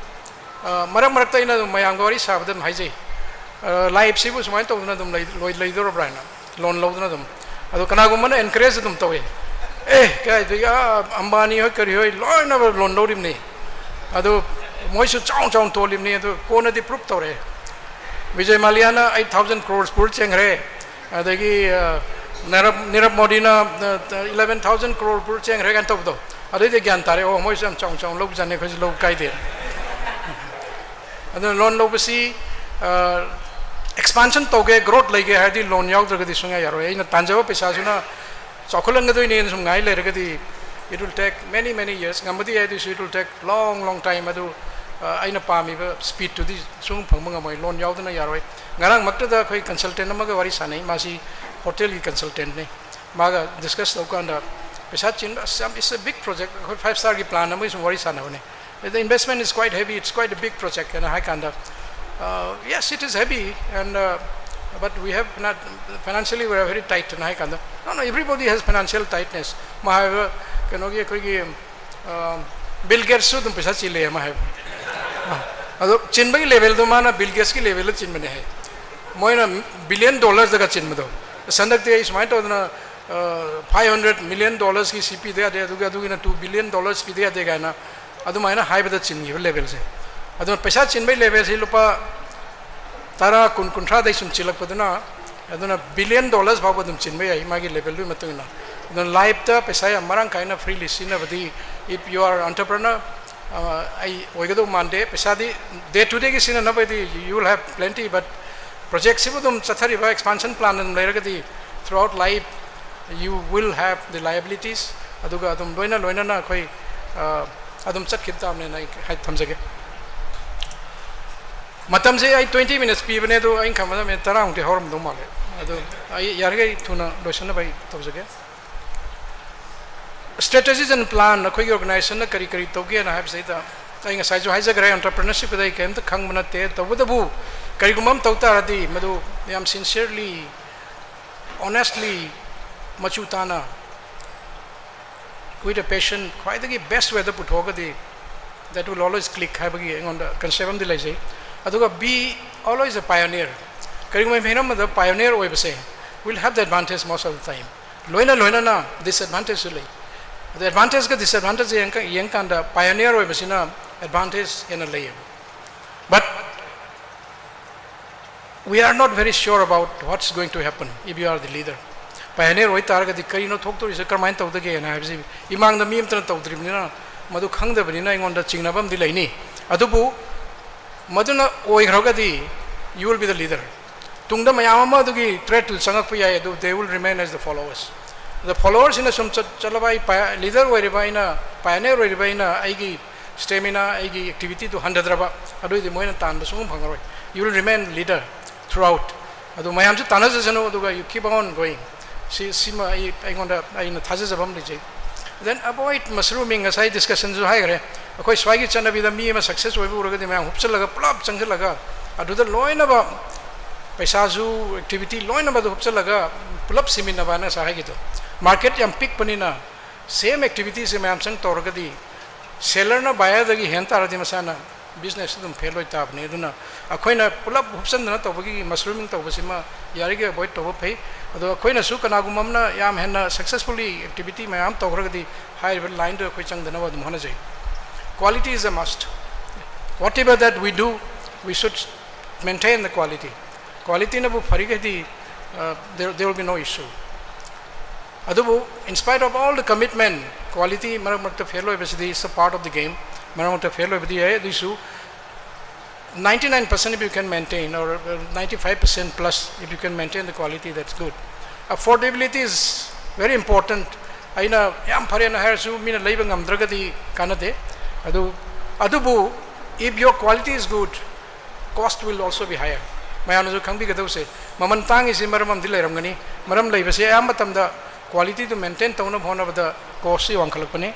ꯑ, ꯃꯔꯛ ꯃꯔꯛꯇ ꯑꯩꯅ ꯑꯗꯨꯝ ꯃꯌꯥꯝꯒ ꯋꯥꯔꯤ ꯁꯥꯕꯗ ꯑꯗꯨꯝ ꯍꯥꯏꯖꯩ, ꯑ, lifeꯁꯤꯕꯨ ꯁꯨꯃꯥꯏꯅ ꯇꯧꯗꯅ ꯑꯗꯨꯝ ꯂꯩ-, ꯂꯣꯏ-, ꯂꯩꯗꯧꯔꯕ꯭ꯔꯥ ꯍꯥꯏꯅ, loan ꯂꯧꯗꯅ ꯑꯗꯨꯝ꯫ ꯑꯗꯣ ꯀꯅꯥꯒꯨꯝꯕꯅ encourage ꯑꯗꯨꯝ ꯇꯧꯏ, "ꯑꯦ, ꯀꯥꯏꯗꯒꯤ, ꯑ, ꯑꯝꯕꯥꯅꯤ ꯍꯣꯏ ꯀꯔꯤ ꯍꯣꯏ ꯂꯣꯏꯅꯃꯛ loan ꯂꯧꯔꯤꯕꯅꯤ, ꯑꯗꯨ ꯃꯣꯏꯁꯨ ꯆꯥꯎ ꯆꯥꯎꯅ ꯇꯣꯜꯂꯤꯕꯅꯤ", ꯑꯗꯨ ꯀꯣꯟꯅꯗꯤ proof ꯇꯧꯔꯛꯑꯦ꯫ ꯕꯤꯖꯌ ꯃꯥꯂꯤꯌꯥꯅ eight thousand crores ꯄꯨꯔ ꯆꯦꯟꯈ꯭ꯔꯦ, ꯑꯗꯒꯤ, ꯑ, ꯅꯤꯔꯕ, ꯅꯤꯔꯕ ꯃꯣꯗꯤꯅ, ꯑ, eleven thousand crore ꯄꯨꯔ ꯆꯦꯟꯈ꯭ꯔꯦ ꯀꯥꯏꯅ ꯇꯧꯕꯗꯣ, ꯑꯗꯨꯏꯗꯤ ꯒ꯭ꯌꯥꯟ ꯇꯥꯔꯦ, ꯑꯣ, ꯃꯣꯏꯁꯨ ꯌꯥꯝ ꯆꯥꯎꯅ ꯆꯥꯎꯅ ꯂꯧꯕꯖꯥꯠꯅꯤ, ꯑꯩꯈꯣꯏꯁꯨ ꯂꯧ ꯀꯥꯏꯗꯦ꯫ ꯑꯗꯨꯅ loan ꯂꯧꯕꯁꯤ, ꯑ, expansion ꯇꯧꯒꯦ, growth ꯂꯩꯒꯦ ꯍꯥꯏꯔꯗꯤ loan ꯌꯥꯎꯗ꯭ꯔꯒꯗꯤ ꯁꯨꯡꯌꯥ ꯌꯥꯔꯣꯏ꯫ ꯑꯩꯅ ꯇꯥꯟꯖꯕ ꯄꯩꯁꯥꯁꯤꯅ ꯆꯥꯎꯈꯠꯍꯟꯒꯗꯣꯏꯅꯦꯅ ꯁꯨꯝ ꯉꯥꯏ ꯂꯩꯔꯒꯗꯤ, it will take many, many years, ꯉꯝꯕꯗꯤ ꯌꯥꯏ, ꯑꯗꯨꯏꯁꯨ it will take long, long time꯫ ꯑꯗꯨ, ꯑ, ꯑꯩꯅ ꯄꯥꯝꯃꯤꯕ speedꯇꯨꯗꯤ ꯁꯨꯡ ꯐꯪꯕ ꯉꯝꯃꯣꯏ, loan ꯌꯥꯎꯗꯅ ꯌꯥꯔꯣꯏ꯫ ꯉꯔꯥꯡꯃꯛꯇꯗ ꯑꯩꯈꯣꯏ consultant ꯑꯃꯒ ꯋꯥꯔꯤ ꯁꯥꯟꯅꯩ, ꯃꯥꯁꯤ hotelꯒꯤ consultantꯅꯤ꯫ ꯃꯥꯒ discuss ꯇꯧꯀꯥꯟꯗ, "ꯄꯩꯁꯥ ꯆꯤꯟꯕ, ꯑꯁ, ꯌꯥꯝ, it's a big project, ꯑꯩꯈꯣꯏ five starꯒꯤ plan ꯑꯃꯒꯤ ꯁꯨꯝ ꯋꯥꯔꯤ ꯁꯥꯟꯅꯕꯅꯦ꯫ The investment is quite heavy, it's quite a big project" ꯍꯥꯏꯅ ꯍꯥꯏ ꯀꯥꯟꯗ, "Uh, yes, it is heavy, and, uh, but we have not, financially we are very tight" ꯍꯥꯏꯅ ꯍꯥꯏ ꯀꯥꯟꯗ, "No, no, everybody has financial tightness." ꯃꯥ ꯍꯥꯏꯕ ꯀꯩꯅꯣꯒꯤ, ꯑꯩꯈꯣꯏꯒꯤ bill ꯒꯦꯠꯁꯁꯨ ꯑꯗꯨꯝ ꯄꯩꯁꯥ ꯆꯤꯜꯂꯦ ꯑꯃ ꯍꯥꯏꯕ꯫ ꯑꯗꯣ ꯆꯤꯟꯕꯒꯤ ꯂꯦꯚꯦꯜꯗꯣ ꯃꯥꯅ ꯕꯤꯜ ꯒꯦꯠꯁꯀꯤ ꯂꯦꯚꯦꯜꯗ ꯆꯤꯟꯕꯅꯦ ꯍꯥꯏ, ꯃꯣꯏꯅ ꯕꯤꯂꯤꯌꯟ ꯗꯣꯂꯔꯗꯒ ꯆꯤꯟꯕꯗꯣ꯫ ꯑꯁ, ꯍꯟꯗꯛꯇꯤ ꯑꯩ ꯁꯨꯃꯥꯏꯅ ꯇꯧꯗꯅ ꯐꯥꯏꯚ ꯍꯟꯗ꯭ꯔꯦꯠ ꯃꯤꯂꯤꯌꯟ ꯗꯣꯂꯔꯁꯀꯤ ꯁꯤ ꯄꯤꯗ ꯌꯥꯗꯦ, ꯑꯗꯨꯒ ꯑꯗꯨꯒꯤꯅ ꯇꯨ ꯕꯤꯂꯤꯌꯟ ꯗꯣꯂꯔꯁ ꯄꯤꯗ ꯌꯥꯗꯦ ꯀꯥꯏꯅ ꯑꯗꯨꯃꯥꯏꯅ ꯍꯥꯏꯕꯗ ꯆꯤꯟꯈꯤꯕ ꯂꯦꯚꯦꯜꯁꯦ꯫ ꯑꯗꯨꯅ ꯄꯩꯁꯥ ꯆꯤꯟꯕꯒꯤ ꯂꯦꯚꯦꯜꯁꯤ ꯂꯨꯄꯥ ꯇꯔꯥ, ꯀꯨꯟ, ꯀꯨꯟꯊ꯭ꯔꯥꯗꯩ ꯁꯨꯝ ꯆꯤꯜꯂꯛꯄꯗꯨꯅ, ꯑꯗꯨꯅ ꯕꯤꯂꯤꯌꯟ ꯗꯣꯂꯔꯁ ꯐꯥꯎꯕ ꯑꯗꯨꯝ ꯆꯤꯟꯕ ꯌꯥꯏ ꯃꯥꯒꯤ ꯂꯦꯚꯦꯜꯗꯨꯒꯤ ꯃꯇꯨꯡ ꯏꯟꯅ꯫ ꯑꯗꯨꯅ ꯂꯥꯏꯐꯇ ꯄꯩꯁꯥ ꯌꯥꯝ ꯃꯔꯥꯡ ꯀꯥꯏꯅ freely ꯁꯤꯖꯤꯟꯅꯕꯗꯤ, if you are entrepreneur, ꯑꯩ ꯑꯣꯏꯒꯗꯧ ꯃꯥꯟꯗꯦ꯫ ꯄꯩꯁꯥꯗꯤ ꯗꯦ ꯇꯨ ꯗꯦꯒꯤ ꯁꯤꯖꯤꯟꯅꯅꯕꯗꯤ you will have plenty, but ꯄ꯭ꯔꯣꯖꯦꯛꯁꯤꯕꯨ ꯑꯗꯨꯝ ꯆꯠꯊꯔꯤꯕ ꯑꯦꯛꯁꯄꯥꯟꯁꯟ ꯄ꯭ꯂꯥꯟ ꯑꯗꯨꯝ ꯂꯩꯔꯒꯗꯤ, throughout life you will have the liabilities, ꯑꯗꯨꯒ ꯑꯗꯨꯝ ꯂꯣꯏꯅ ꯂꯣꯏꯅꯅ ꯑꯩꯈꯣꯏ, ꯑ, ꯑꯗꯨꯝ ꯆꯠꯈꯤꯕ ꯇꯥꯕꯅꯦꯅ ꯑꯩ ꯍꯥꯏ-, ꯊꯝꯖꯒꯦ꯫ ꯃꯇꯝꯁꯦ ꯑꯩ ꯇ꯭ꯋꯦꯟꯇꯤ ꯃꯤꯅꯠꯁ ꯄꯤꯕꯅꯦ, ꯑꯗꯣ ꯑꯩꯅ ꯈꯟꯕꯗ ꯃꯤꯅꯤꯠ ꯇꯔꯥꯃꯨꯛꯇꯤ ꯍꯧꯔꯝꯗꯧ ꯃꯥꯜꯂꯦ꯫ ꯑꯗꯣ ꯑꯩ ꯌꯥꯔꯤꯈꯩ ꯊꯨꯅ ꯂꯣꯏꯁꯤꯟꯅꯕ ꯑꯩ ꯇꯧꯖꯒꯦ꯫ Strategies and plan ꯑꯩꯈꯣꯏꯒꯤ ꯑꯣꯔꯒꯅꯥꯏꯖꯦꯁꯟꯅ ꯀꯔꯤ ꯀꯔꯤ ꯇꯧꯒꯦꯅ ꯍꯥꯏꯕꯁꯤꯗ ꯑꯩ ꯉꯁꯥꯏꯁꯨ ꯍꯥꯏꯖꯈ꯭ꯔꯦ, ꯑꯣꯟꯇꯔꯄ꯭ꯔꯤꯅꯔꯁꯤꯞꯀꯤꯗ ꯑꯩ ꯀꯔꯤꯝꯇ ꯈꯪꯕ ꯅꯠꯇꯦ꯫ ꯇꯧꯕꯇꯕꯨ ꯀꯔꯤꯒꯨꯝꯕ ꯑꯃ ꯇꯧ ꯇꯥꯔꯗꯤ ꯃꯗꯨ ꯌꯥꯝ sincerely, honestly, ꯃꯆꯨ ꯇꯥꯅ, with a passion, ꯈ꯭ꯋꯥꯏꯗꯒꯤ best wayꯗ ꯄꯨꯊꯣꯛꯑꯒꯗꯤ that will always click ꯍꯥꯏꯕꯒꯤ ꯑꯩꯉꯣꯟꯗ concept ꯑꯃꯗꯤ ꯂꯩꯖꯩ꯫ ꯑꯗꯨꯒ be always a pioneer, ꯀꯔꯤꯒꯨꯝꯕ ꯍꯤꯔꯝ ꯑꯃꯗ pioneer ꯑꯣꯏꯕꯁꯦ will have the advantage most of the time꯫ ꯂꯣꯏꯅ ꯂꯣꯏꯅꯅ disadvantageꯁꯨ ꯂꯩ꯫ ꯑꯗ advantageꯒ disadvantage ꯌꯦꯡꯉ-, ꯌꯦꯡꯀꯥꯟꯗ pioneer ꯑꯣꯏꯕꯁꯤꯅ advantage ꯍꯦꯟꯅ ꯂꯩꯌꯦꯕ꯫ But we are not very sure about what's going to happen if you are the leader. Pioneer ꯑꯣꯏ ꯇꯥꯔꯒꯗꯤ ꯀꯔꯤꯅꯣ ꯊꯣꯛꯇꯣꯔꯤꯁꯦ, ꯀꯔꯝꯍꯥꯏꯅ ꯇꯧꯗꯒꯦꯅ ꯍꯥꯏꯕꯁꯤ ꯏꯃꯥꯡꯗ ꯃꯤ ꯑꯃꯇꯅ ꯇꯧꯗ꯭ꯔꯤꯕꯅꯤꯅ ꯃꯗꯨ ꯈꯪꯗꯕꯅꯤꯅ ꯑꯩꯉꯣꯟꯗ ꯆꯤꯡꯅꯕ ꯑꯃꯗꯤ ꯂꯩꯅꯤ꯫ ꯑꯗꯨꯕꯨ ꯃꯗꯨꯅ ꯑꯣꯏꯈ꯭ꯔꯒꯗꯤ you will be the leader꯫ ꯇꯨꯡꯗ ꯃꯌꯥꯝ ꯑꯃ ꯑꯗꯨꯒꯤ threatꯇꯨ ꯆꯪꯉꯛꯄ ꯌꯥꯏ, ꯑꯗꯨ they will remain as the followers꯫ ꯑꯗ followerꯁꯤꯅ ꯁꯨꯝ ꯆꯠ-, ꯆꯠꯂꯕ ꯑꯩ ꯄꯥꯏ-, leader ꯑꯣꯏꯔꯤꯕ ꯑꯩꯅ, pioneer ꯑꯣꯏꯔꯤꯕ ꯑꯩꯅ ꯑꯩꯒꯤ stamina, ꯑꯩꯒꯤ activityꯗꯨ ꯍꯟꯊꯗ꯭ꯔꯕ, ꯑꯗꯨꯑꯣꯏꯗꯤ ꯃꯣꯏꯅ ꯇꯥꯟꯕ ꯁꯨꯡꯐꯪ ꯐꯪꯉꯔꯣꯏ꯫ You will remain leader throughout꯫ ꯑꯗꯨ ꯃꯌꯥꯝꯁꯨ ꯇꯥꯟꯅꯖꯁꯅꯨ, ꯑꯗꯨꯒ you keep on going꯫ ꯁꯤ, ꯁꯤꯃ ꯑꯩ, ꯑꯩꯉꯣꯟꯗ, ꯑꯩꯅ ꯊꯥꯖꯖꯕ ꯑꯃ ꯂꯩꯖꯩ꯫ Then avoid mushrooming, ꯉꯁꯥꯏ discussionꯁꯨ ꯍꯥꯏꯈ꯭ꯔꯦ꯫ ꯑꯩꯈꯣꯏ ꯁ꯭ꯋꯥꯏꯒꯤ ꯆꯠꯅꯕꯤꯗ ꯃꯤ ꯑꯃ success ꯑꯣꯏꯕ ꯎꯔꯒꯗꯤ ꯃꯌꯥꯝ ꯍꯨꯞꯆꯜꯂꯒ, ꯄꯨꯂꯞ ꯆꯪꯁꯤꯜꯂꯒ, ꯑꯗꯨꯗ ꯂꯣꯏꯅꯃꯛ ꯄꯩꯁꯥꯁꯨ, activity ꯂꯣꯏꯅꯃꯛ ꯑꯗꯨ ꯍꯨꯞꯆꯜꯂꯒ ꯄꯨꯂꯞ ꯁꯤꯃꯤꯟꯅꯕ ꯍꯥꯏꯅ ꯉꯁꯥꯏ ꯍꯥꯏꯈꯤꯗꯣ꯫ Market ꯌꯥꯝ ꯄꯤꯛꯄꯅꯤꯅ Same activityꯁꯦ ꯃꯌꯥꯝ ꯆꯪ ꯇꯧꯔꯒꯗꯤ sellerꯅ buyerꯗꯒꯤ ꯍꯦꯟ ꯇꯥꯔꯗꯤ ꯃꯁꯥꯅ business ꯑꯗꯨꯝ fail ꯑꯣꯏ ꯇꯥꯕꯅꯤ꯫ ꯑꯗꯨꯅ ꯑꯩꯈꯣꯏꯅ ꯄꯨꯂꯞ ꯍꯨꯞꯆꯟꯗꯅ ꯇꯧꯕꯒꯤ mushrooming ꯇꯧꯕꯁꯤꯃ ꯌꯥꯔꯤꯒꯩ avoid ꯇꯧꯕ ꯐꯩ꯫ ꯑꯗꯣ ꯑꯩꯈꯣꯏꯅꯁꯨ ꯀꯅꯥꯒꯨꯝꯕ ꯑꯃꯅ ꯌꯥꯝ ꯍꯦꯟꯅ successfully activity ꯃꯌꯥꯝ ꯇꯧꯈ꯭ꯔꯒꯗꯤ ꯍꯥꯏꯔꯤꯕ lineꯗꯨ ꯑꯩꯈꯣꯏ ꯆꯪꯗꯅꯕ ꯑꯗꯨꯝ ꯍꯣꯠꯅꯖꯩ꯫ Quality is a must. Whatever that we do, we should maintain the quality. Qualityꯅꯕꯨ ꯐꯔꯤꯒꯩꯗꯤ, uh, there, there will be no issue. ꯑꯗꯨꯕꯨ in spite of all the commitment, quality ꯃꯔꯛ ꯃꯔꯛꯇ fail ꯑꯣꯏꯕꯁꯤꯗꯤ is a part of the game. ꯃꯔꯛ ꯃꯔꯛꯇ fail ꯑꯣꯏꯕꯗꯤ ꯌꯥꯏ, ꯑꯗꯨꯏꯁꯨ ninety-nine percent if you can maintain, or ninety-five percent plus if you can maintain the quality, that's good. Affordability is very important. ꯑꯩꯅ ꯌꯥꯝ ꯐꯔꯦꯅ ꯍꯥꯏꯔꯁꯨ ꯃꯤꯅ ꯂꯩꯕ ꯉꯝꯗ꯭ꯔꯒꯗꯤ ꯀꯥꯟꯅꯗꯦ꯫ ꯑꯗꯨ, ꯑꯗꯨꯕꯨ if your quality is good, cost will also be higher. ꯃꯌꯥꯝꯅꯁꯨ ꯈꯪꯕꯤꯒꯗꯧꯁꯦ, ꯃꯃꯜ ꯇꯥꯡꯉꯤꯁꯤ ꯃꯔꯝ ꯑꯃꯗꯤ ꯂꯩꯔꯝꯒꯅꯤ꯫ ꯃꯔꯝ ꯂꯩꯕꯁꯦ ꯑꯌꯥꯝꯕ ꯃꯇꯝꯗ qualityꯗꯨ maintain ꯇꯧꯅꯕ ꯍꯣꯠꯅꯕꯗ costꯁꯤ ꯋꯥꯡꯈꯠꯂꯛꯄꯅꯤ꯫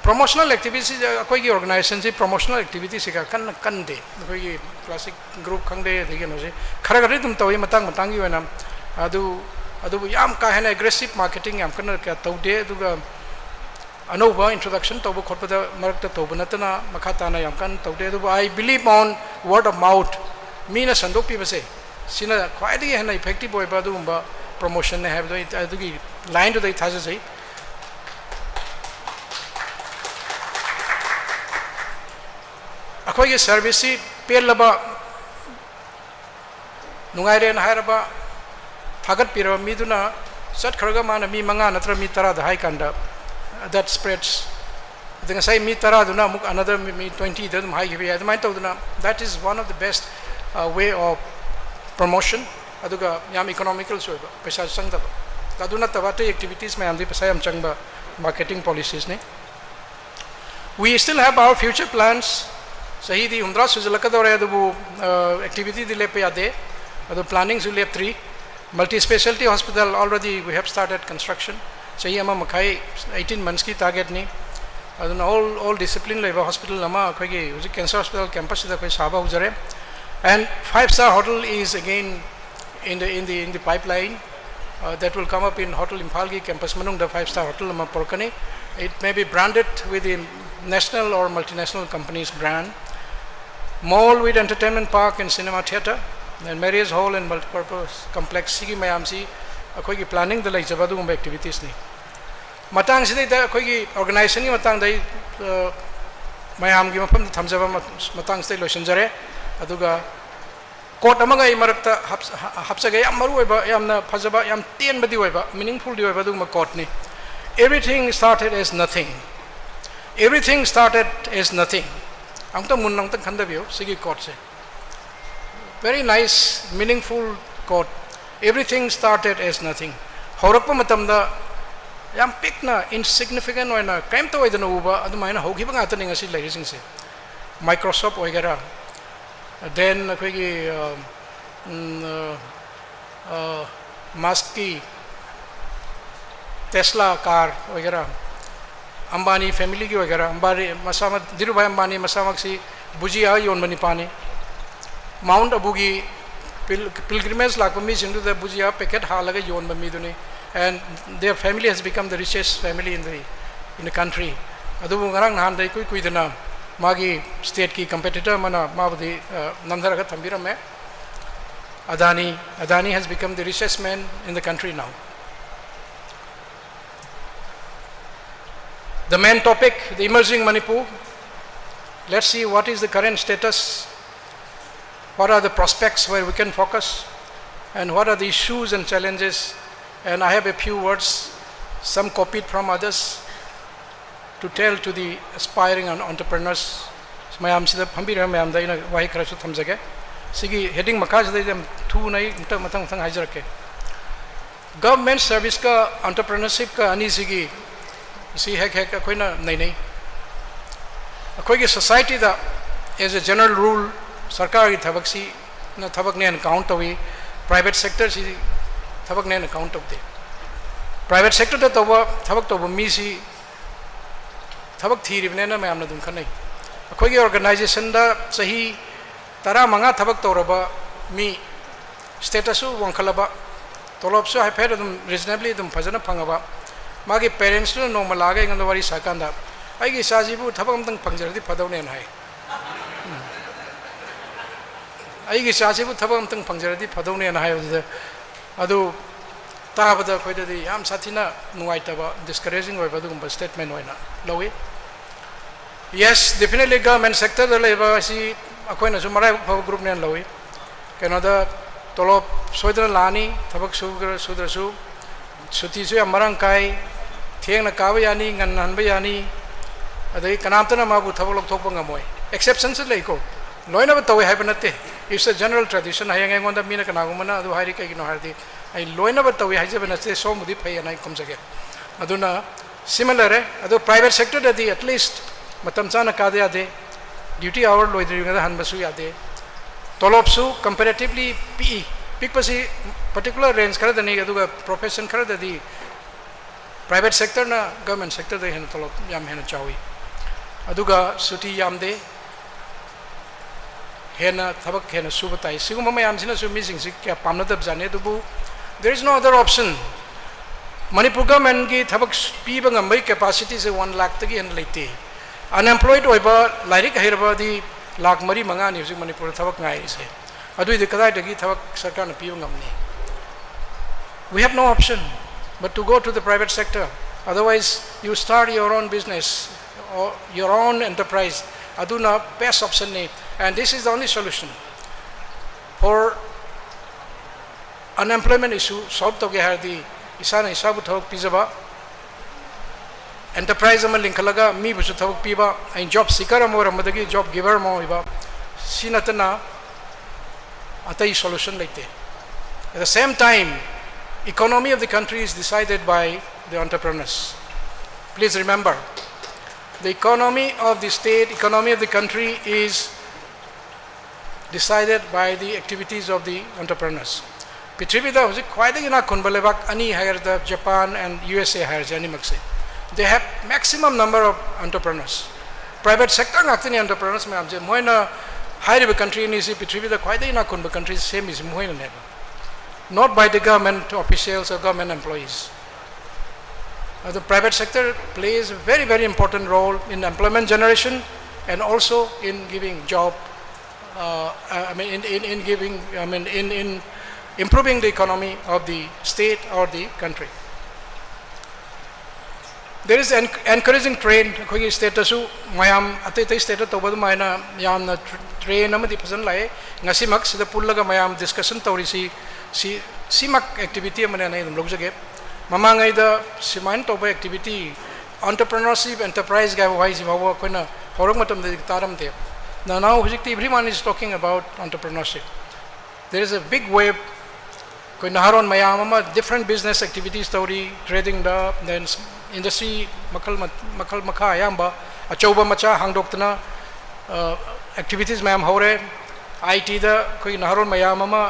Promotional activitiesꯁꯤ, ꯑꯩꯈꯣꯏꯒꯤ organizationꯁꯤ promotional activitiesꯁꯤ ꯀꯌꯥ ꯀꯟꯅ ꯀꯟꯗꯦ꯫ ꯑꯩꯈꯣꯏꯒꯤ classic group ꯈꯪꯗꯦ, ꯑꯗꯒꯤ ꯀꯩꯅꯣꯁꯤ ꯈꯔ ꯈꯔꯗꯤ ꯑꯗꯨꯝ ꯇꯧꯏ ꯃꯇꯥꯡ ꯃꯇꯥꯡꯒꯤ ꯑꯣꯏꯅ꯫ ꯑꯗꯨ, ꯑꯗꯨꯕꯨ ꯌꯥꯝ ꯀꯥ ꯍꯦꯟꯅ aggressive marketing ꯌꯥꯝ ꯀꯟꯅ ꯀꯌꯥ ꯇꯧꯗꯦ꯫ ꯑꯗꯨꯒ ꯑꯅꯧꯕ introduction ꯇꯧꯕ ꯈꯣꯠꯄꯗ ꯃꯔꯛꯇ ꯇꯧꯕ ꯅꯠꯇꯅ ꯃꯈꯥ ꯇꯥꯅ ꯌꯥꯝ ꯀꯟꯅ ꯇꯧꯗꯦ꯫ ꯑꯗꯨꯕꯨ I believe on word of mouth, ꯃꯤꯅ ꯁꯟꯗꯣꯛꯄꯤꯕꯁꯦ, ꯁꯤꯅ ꯈ꯭ꯋꯥꯏꯗꯒꯤ ꯍꯦꯟꯅ effective ꯑꯣꯏꯕ ꯑꯗꯨꯒꯨꯝꯕ promotionꯅꯦ ꯍꯥꯏꯕꯗꯣ ꯑꯩ, ꯑꯗꯨꯒꯤ lineꯗꯨꯗ ꯑꯩ ꯊꯥꯖꯖꯩ꯫ ꯑꯩꯈꯣꯏꯒꯤ serviceꯁꯤ ꯄꯦꯜꯂꯕ, ꯅꯨꯡꯉꯥꯏꯔꯦꯅ ꯍꯥꯏꯔꯕ, ꯊꯥꯒꯠꯄꯤꯔꯕ ꯃꯤꯗꯨꯅ ꯆꯠꯈ꯭ꯔꯒ ꯃꯥꯅ ꯃꯤ ꯃꯉꯥ ꯅꯠꯇ꯭ꯔ ꯃꯤ ꯇꯔꯥꯗ ꯍꯥꯏ ꯀꯥꯟꯗ, that spreads. ꯑꯗ ꯉꯁꯥꯏ ꯃꯤ ꯇꯔꯥꯗꯨꯅ ꯑꯃꯨꯛ another ꯃꯤ, ꯃꯤ twentyꯗ ꯑꯗꯨꯝ ꯍꯥꯏꯈꯤꯕ ꯌꯥꯏ꯫ ꯑꯗꯨꯃꯥꯏꯅ ꯇꯧꯗꯅ, that is one of the best, uh, way of promotion. ꯑꯗꯨꯒ ꯌꯥꯝ economicalꯁꯨ ꯑꯣꯏꯕ, ꯄꯩꯁꯥꯁꯨ ꯆꯪꯗꯕ꯫ ꯑꯗꯨ ꯅꯠꯇꯕ ꯑꯇꯩ activitiesꯃꯌꯥꯝꯗꯤ ꯄꯩꯁꯥ ꯌꯥꯝ ꯆꯪꯕ marketing policesꯅꯤ꯫ We still have our future plans. ꯆꯍꯤꯗꯤ ꯍꯨꯝꯗ꯭ꯔꯥ ꯁꯨꯖꯜꯂꯛꯀꯗꯧꯔꯦ, ꯑꯗꯨꯕꯨ, ꯑ, activityꯗꯤ ꯂꯦꯞꯄ ꯌꯥꯗꯦ꯫ ꯑꯗꯨ planningꯁꯨ ꯂꯦꯞꯇ꯭ꯔꯤ꯫ Multi speciality hospital already we have started construction. ꯆꯍꯤ ꯑꯃ ꯃꯈꯥꯏ, eighteen monthsꯀꯤ targetꯅꯤ꯫ ꯑꯗꯨꯅ all, all discipline ꯂꯩꯕ hospital ꯑꯃ, ꯑꯩꯈꯣꯏꯒꯤ ꯍꯧꯖꯤꯛ cancer hospital campusꯁꯤꯗ ꯑꯩꯈꯣꯏ ꯁꯥꯕ ꯍꯧꯖꯔꯦ꯫ And five star hotel is again in the, in the, in the pipeline. uh, that will come up in Hotel Imphalꯒꯤ campus ꯃꯅꯨꯡꯗ five star hotel ꯑꯃ ꯄꯨꯔꯛꯀꯅꯤ. It may be branded with the national or multinational companies brand. Mall with entertainment park and cinema theater, and marriage hall and multipurpose complex, ꯁꯤꯒꯤ ꯃꯌꯥꯝꯁꯤ ꯑꯩꯈꯣꯏꯒꯤ planningꯗ ꯂꯩꯖꯕ ꯑꯗꯨꯒꯨꯝꯕ activitiesꯅꯤ. ꯃꯇꯥꯡꯁꯤꯗꯩꯗ ꯑꯩꯈꯣꯏꯒꯤ organizationꯒꯤ ꯃꯇꯥꯡꯗ ꯑꯩ, ꯑ, ꯃꯌꯥꯝꯒꯤ ꯃꯐꯝꯗ ꯊꯝꯖꯕ ꯃ-, ꯃꯇꯥꯡꯁꯤꯗ ꯑꯩ ꯂꯣꯏꯁꯤꯟꯖꯔꯦ꯫ ꯑꯗꯨꯒ quote ꯑꯃꯒ ꯑꯩ ꯃꯔꯛꯇ ꯍꯥꯞ-, ꯍꯥ-, ꯍꯥꯞꯆꯒꯦ꯫ ꯌꯥꯝ ꯃꯔꯨ ꯑꯣꯏꯕ, ꯌꯥꯝꯅ ꯐꯖꯕ, ꯌꯥꯝ ꯇꯦꯟꯕꯗꯤ ꯑꯣꯏꯕ, meaningfulꯗꯤ ꯑꯣꯏꯕ ꯑꯗꯨꯒꯨꯝꯕ quoteꯅꯤ꯫ Everything started as nothing. Everything started as nothing. ꯑꯃꯨꯛꯇ ꯃꯨꯟꯅ ꯑꯃꯨꯛꯇ ꯈꯟꯊꯕꯤꯌꯨ ꯁꯤꯒꯤ quoteꯁꯦ꯫ Very nice, meaningful quote. Everything started as nothing. ꯍꯧꯔꯛꯄ ꯃꯇꯝꯗ ꯌꯥꯝ ꯄꯤꯛꯅ, insignificant ꯑꯣꯏꯅ, ꯀꯔꯤꯝꯇ ꯑꯣꯏꯗꯅ ꯎꯕ ꯑꯗꯨꯃꯥꯏꯅ ꯍꯧꯈꯤꯕ ꯉꯥꯛꯇꯅꯤ ꯉꯁꯤ ꯂꯩꯔꯤꯁꯤꯡꯁꯦ꯫ Microsoft ꯑꯣꯏꯒꯦꯔꯥ, then ꯑꯩꯈꯣꯏꯒꯤ, ꯑ, ꯎꯝ, ꯑ, ꯑ, Muskꯀꯤ Tesla car ꯑꯣꯏꯒꯦꯔꯥ, ꯑꯝꯕꯥꯅꯤ familyꯒꯤ ꯑꯣꯏꯒꯦꯔꯥ, ꯑꯝꯕꯥꯅꯤ ꯃꯁꯥꯃꯛ, ꯙꯤꯔꯨꯚꯥꯏ ꯑꯝꯕꯥꯅꯤ ꯃꯁꯥꯃꯛꯁꯤ ꯕꯨꯖꯤꯌꯥ ꯌꯣꯟꯕ ꯅꯤꯄꯥꯅꯤ꯫ Mount Abuꯒꯤ pil-, pilgrimage ꯂꯥꯛꯄ ꯃꯤꯁꯤꯡꯗꯨꯗ ꯕꯨꯖꯤꯌꯥ packet ꯍꯥꯜꯂꯒ ꯌꯣꯟꯕ ꯃꯤꯗꯨꯅꯤ꯫ And their family has become the richest family in the, in the country. ꯑꯗꯨꯕꯨ ꯉꯔꯥꯡ ꯅꯍꯥꯟꯗ ꯏꯀꯨꯏ ꯀꯨꯏꯗꯅ ꯃꯥꯒꯤ stateꯀꯤ competitor ꯑꯃꯅ ꯃꯥꯕꯨꯗꯤ, ꯑ, ꯅꯝꯊꯔꯒ ꯊꯝꯕꯤꯔꯝꯃꯦ꯫ Adani, Adani has become the richest man in the country now. The main topic, the emerging Manipur. Let's see what is the current status, what are the prospects where we can focus, and what are the issues and challenges. And I have a few words, some copied from others, to tell to the aspiring entrepreneurs. ꯃꯌꯥꯝꯁꯤꯗ ꯐꯝꯕꯤꯔꯤꯕ ꯃꯌꯥꯝꯗ ꯑꯩꯅ ꯋꯥꯍꯩ ꯈꯔꯁꯨ ꯊꯝꯖꯒꯦ꯫ ꯁꯤꯒꯤ heading ꯃꯈꯥꯁꯤꯗ ꯑꯩ ꯌꯥꯝ ꯊꯨꯅ ꯑꯩ ꯑꯃꯨꯛꯇ ꯃꯊꯪ ꯃꯊꯪ ꯍꯥꯏꯖꯔꯛꯀꯦ꯫ Government serviceꯀ entrepreneurshipꯀ ꯑꯅꯤꯁꯤꯒꯤ ꯁꯤ ꯍꯦꯛ ꯍꯦꯛ ꯑꯩꯈꯣꯏꯅ ꯅꯩꯅꯩ꯫ ꯑꯩꯈꯣꯏꯒꯤ societyꯗ as a general rule ꯁꯔꯀꯥꯔꯒꯤ ꯊꯕꯛꯁꯤꯅ ꯊꯕꯛꯅꯦꯅ count ꯇꯧꯏ, private sectorꯁꯤ ꯊꯕꯛꯅꯦꯅ count ꯇꯧꯗꯦ꯫ Private sectorꯗ ꯇꯧꯕ, ꯊꯕꯛ ꯇꯧꯕ ꯃꯤꯁꯤ ꯊꯕꯛ ꯊꯤꯔꯤꯕꯅꯦꯅ ꯃꯌꯥꯝꯅ ꯑꯗꯨꯝ ꯈꯟꯅꯩ꯫ ꯑꯩꯈꯣꯏꯒꯤ organizationꯗ ꯆꯍꯤ ꯇꯔꯥꯃꯉꯥ ꯊꯕꯛ ꯇꯧꯔꯕ ꯃꯤ, statusꯁꯨ ꯋꯥꯡꯈꯠꯂꯕ, ꯇꯣꯂꯣꯞꯁꯨ ꯍꯥꯏꯐꯦꯠ ꯑꯗꯨꯝ reasonably ꯑꯗꯨꯝ ꯐꯖꯅ ꯐꯪꯉꯕ꯫ ꯃꯥꯒꯤ parentsꯇꯨꯅ ꯅꯣꯡꯃ ꯂꯥꯛꯑꯒ ꯑꯩꯉꯣꯟꯗ ꯋꯥꯔꯤ ꯁꯥꯀꯥꯟꯗ, "ꯑꯩꯒꯤ ꯏꯆꯥꯁꯤꯕꯨ ꯊꯕꯛ ꯑꯝꯇꯪ ꯐꯪꯖꯔꯗꯤ ꯐꯗꯧꯅꯦꯅ" ꯍꯥꯏ꯫ ꯎꯝ꯫ "ꯑꯩꯒꯤ ꯏꯆꯥꯁꯤꯕꯨ ꯊꯕꯛ ꯑꯝꯇꯪ ꯐꯪꯖꯔꯗꯤ ꯐꯗꯧꯅꯦꯅ" ꯍꯥꯏꯕꯗꯨꯗ, ꯑꯗꯨ ꯇꯥꯕꯗ ꯑꯩꯈꯣꯏꯗꯗꯤ ꯌꯥꯝ ꯁꯥꯊꯤꯅ ꯅꯨꯡꯉꯥꯏꯇꯕ, discouraging ꯑꯣꯏꯕ ꯑꯗꯨꯒꯨꯝꯕ statement ꯑꯣꯏꯅ ꯂꯧꯏ꯫ Yes, definitely government sectorꯗ ꯂꯩꯕ ꯑꯁꯤ ꯑꯩꯈꯣꯏꯅꯁꯨ ꯃꯔꯥꯏꯕꯛ ꯐꯕ groupꯅꯦꯅ ꯂꯧꯏ꯫ ꯀꯩꯅꯣꯗ ꯇꯣꯂꯣꯞ ꯁꯣꯏꯗꯅ ꯂꯥꯛꯑꯅꯤ, ꯊꯕꯛ ꯁꯨꯒꯦꯔꯥ ꯁꯨꯗ꯭ꯔꯁꯨ, ꯁꯨꯇꯤꯁꯨ ꯌꯥꯝ ꯃꯔꯥꯡ ꯀꯥꯏ, ꯊꯦꯡꯅ ꯀꯥꯕ ꯌꯥꯅꯤ, ꯉꯟꯅ ꯍꯟꯕ ꯌꯥꯅꯤ, ꯑꯗꯒꯤ ꯀꯅꯥꯝꯇꯅ ꯃꯥꯕꯨ ꯊꯕꯛ ꯂꯧꯊꯣꯛꯄ ꯉꯝꯃꯣꯏ꯫ Exceptionsꯁꯨ ꯂꯩꯀꯣ, ꯂꯣꯏꯅꯃꯛ ꯇꯧꯋꯦ ꯍꯥꯏꯕ ꯅꯠꯇꯦ꯫ It's a general tradition꯫ ꯍꯌꯦꯡ ꯑꯩꯉꯣꯟꯗ ꯃꯤꯅ ꯀꯅꯥꯒꯨꯝꯕꯅ ꯑꯗꯨ ꯍꯥꯏꯔꯤ ꯀꯩꯒꯤꯅꯣ ꯍꯥꯏꯔꯗꯤ, ꯑꯩ ꯂꯣꯏꯅꯃꯛ ꯇꯧꯋꯤ ꯍꯥꯏꯖꯕ ꯅꯠꯇꯦ, ꯁꯣꯝꯕꯨꯗꯤ ꯐꯩ ꯍꯥꯏꯅ ꯑꯩ ꯈꯨꯝꯖꯒꯦ꯫ ꯑꯗꯨꯅ ꯁꯤꯃ ꯂꯩꯔꯦ꯫ ꯑꯗꯣ private sectorꯗꯗꯤ at least ꯃꯇꯝ ꯆꯥꯅ ꯀꯥꯗ ꯌꯥꯗꯦ, duty hour ꯂꯣꯏꯗ꯭ꯔꯤꯉꯩꯗ ꯍꯟꯕꯁꯨ ꯌꯥꯗꯦ, ꯇꯣꯂꯣꯞꯁꯨ comparatively ꯄꯤꯛꯏ꯫ ꯄꯤꯛꯄꯁꯤ particular range ꯈꯔꯗꯅꯤ, ꯑꯗꯨꯒ profession ꯈꯔꯗꯗꯤ private sectorꯅ government sectorꯗ ꯍꯦꯟꯅ ꯇꯣꯂꯣꯞ ꯌꯥꯝ ꯍꯦꯟꯅ ꯆꯥꯎꯏ꯫ ꯑꯗꯨꯒ ꯁꯨꯇꯤ ꯌꯥꯝꯗꯦ, ꯍꯦꯟꯅ ꯊꯕꯛ ꯍꯦꯟꯅ ꯁꯨꯕ ꯇꯥꯏ꯫ ꯁꯤꯒꯨꯝꯕ ꯃꯌꯥꯝꯁꯤꯅꯁꯨ ꯃꯤꯁꯤꯡꯁꯤ ꯀꯌꯥ ꯄꯥꯝꯅꯗꯕꯖꯥꯠꯅꯤ꯫ ꯑꯗꯨꯕꯨ there is no other option꯫ Manipur governmentꯀꯤ ꯊꯕꯛ ꯄꯤꯕ ꯉꯝꯕꯒꯤ capacityꯁꯦ one ꯂꯥꯈꯇꯒꯤ ꯍꯦꯟꯅ ꯂꯩꯇꯦ꯫ Unemployed ꯑꯣꯏꯕ ꯂꯥꯏꯔꯤꯛ ꯍꯩꯔꯕꯗꯤ ꯂꯥꯈ ꯃꯔꯤ ꯃꯉꯥꯅꯤ ꯍꯧꯖꯤꯛ ꯃꯅꯤꯄꯨꯔꯗ ꯊꯕꯛ ꯉꯥꯏꯔꯤꯁꯦ꯫ ꯑꯗꯨꯏꯗꯤ ꯀꯗꯥꯏꯗꯒꯤ ꯊꯕꯛ ꯁꯔꯀꯥꯔꯅ ꯄꯤꯕ ꯉꯝꯅꯤ? We have no option but to go to the private sector. Otherwise, you start your own business, or your own enterprise. ꯑꯗꯨꯅ best optionꯅꯤ, and this is the only solution for unemployment issue solve ꯇꯧꯒꯦ ꯍꯥꯏꯔꯗꯤ, ꯏꯁꯥꯅ ꯏꯁꯥꯕꯨ ꯊꯕꯛ ꯄꯤꯖꯕ, enterprise ꯑꯃ ꯂꯤꯡꯈꯠꯂꯒ ꯃꯤꯕꯨꯁꯨ ꯊꯕꯛ ꯄꯤꯕ, ꯑꯩ job seeker ꯑꯃ ꯑꯣꯏꯔꯝꯕꯗꯒꯤ job giver ꯑꯃ ꯑꯣꯏꯕ, ꯁꯤ ꯅꯠꯇꯅ ꯑꯇꯩ solution ꯂꯩꯇꯦ꯫ At the same time, economy of the country is decided by the entrepreneurs. Please remember, the economy of the state, economy of the country is decided by the activities of the entrepreneurs. ꯄ꯭ꯔꯤꯊꯤꯕꯤꯗ ꯍꯧꯖꯤꯛ ꯈ꯭ꯋꯥꯏꯗꯒꯤ ꯏꯅꯥꯛ ꯈꯨꯟꯕ ꯂꯩꯕꯥꯛ ꯑꯅꯤ ꯍꯥꯏꯔꯗ Japan and U S A ꯍꯥꯏꯔꯁꯦ, ꯑꯅꯤꯃꯛꯁꯦ, they have maximum number of entrepreneurs. Private sector ꯉꯥꯛꯇꯅꯤ entrepreneurs ꯃꯌꯥꯝꯁꯦ꯫ ꯃꯣꯏꯅ ꯍꯥꯏꯔꯤꯕ country ꯑꯅꯤꯁꯤ ꯄ꯭ꯔꯤꯊꯤꯕꯤꯗ ꯈ꯭ꯋꯥꯏꯗꯒꯤ ꯏꯅꯥꯛ ꯈꯨꯟꯕ country ꯁꯦꯝꯃꯤꯁꯤ ꯃꯣꯏꯅꯅꯦꯕ꯫ not by the government officials or government employees. Uh, the private sector plays a very, very important role in employment generation and also in giving job, uh, I mean, in, in, in giving, I mean, in, in improving the economy of the state or the country. There is an encouraging trend ꯑꯩꯈꯣꯏꯒꯤ stateꯇꯁꯨ ꯃꯌꯥꯝ ꯑꯇꯩ ꯑꯇꯩ stateꯇ ꯇꯧꯕ ꯑꯗꯨꯃꯥꯏꯅ ꯌꯥꯝꯅ train ꯑꯃꯗꯤ ꯐꯖꯅ ꯂꯥꯛꯑꯦ꯫ ꯉꯁꯤꯃꯛ ꯁꯤꯗ ꯄꯨꯜꯂꯒ ꯃꯌꯥꯝ discussion ꯇꯧꯔꯤꯁꯤ ꯁꯤ ꯁꯤꯃꯛ activity ꯑꯃꯅꯦꯅ ꯑꯩ ꯑꯗꯨꯝ ꯂꯧꯖꯒꯦ꯫ ꯃꯃꯥꯡꯉꯩꯗ ꯁꯨꯃꯥꯏꯅ ꯇꯧꯕ activity, entrepreneurship, enterprise ꯀꯥꯏꯕ ꯋꯥꯍꯩꯁꯤ ꯐꯥꯎꯕ ꯑꯩꯈꯣꯏꯅ ꯍꯧꯔꯛꯄ ꯃꯇꯝꯗꯗꯤ ꯇꯥꯔꯝꯗꯦ꯫ Now, now ꯍꯧꯖꯤꯛꯇꯤ everyone is talking about entrepreneurship. There is a big wave. ꯑꯩꯈꯣꯏ ꯅꯍꯥꯔꯣꯟ ꯃꯌꯥꯝ ꯑꯃ different business activities ꯇꯧꯔꯤ, tradingꯗ, then industry ꯃꯈꯜ ꯃꯈꯜ ꯃꯈꯥ ꯑꯌꯥꯝꯕ ꯑꯆꯧꯕ ꯃꯆꯥ ꯍꯥꯡꯗꯣꯛꯇꯅ activities ꯃꯌꯥꯝ ꯍꯧꯔꯦ꯫ ITꯗ ꯑꯩꯈꯣꯏꯒꯤ ꯅꯍꯥꯔꯣꯟ ꯃꯌꯥꯝ ꯑꯃ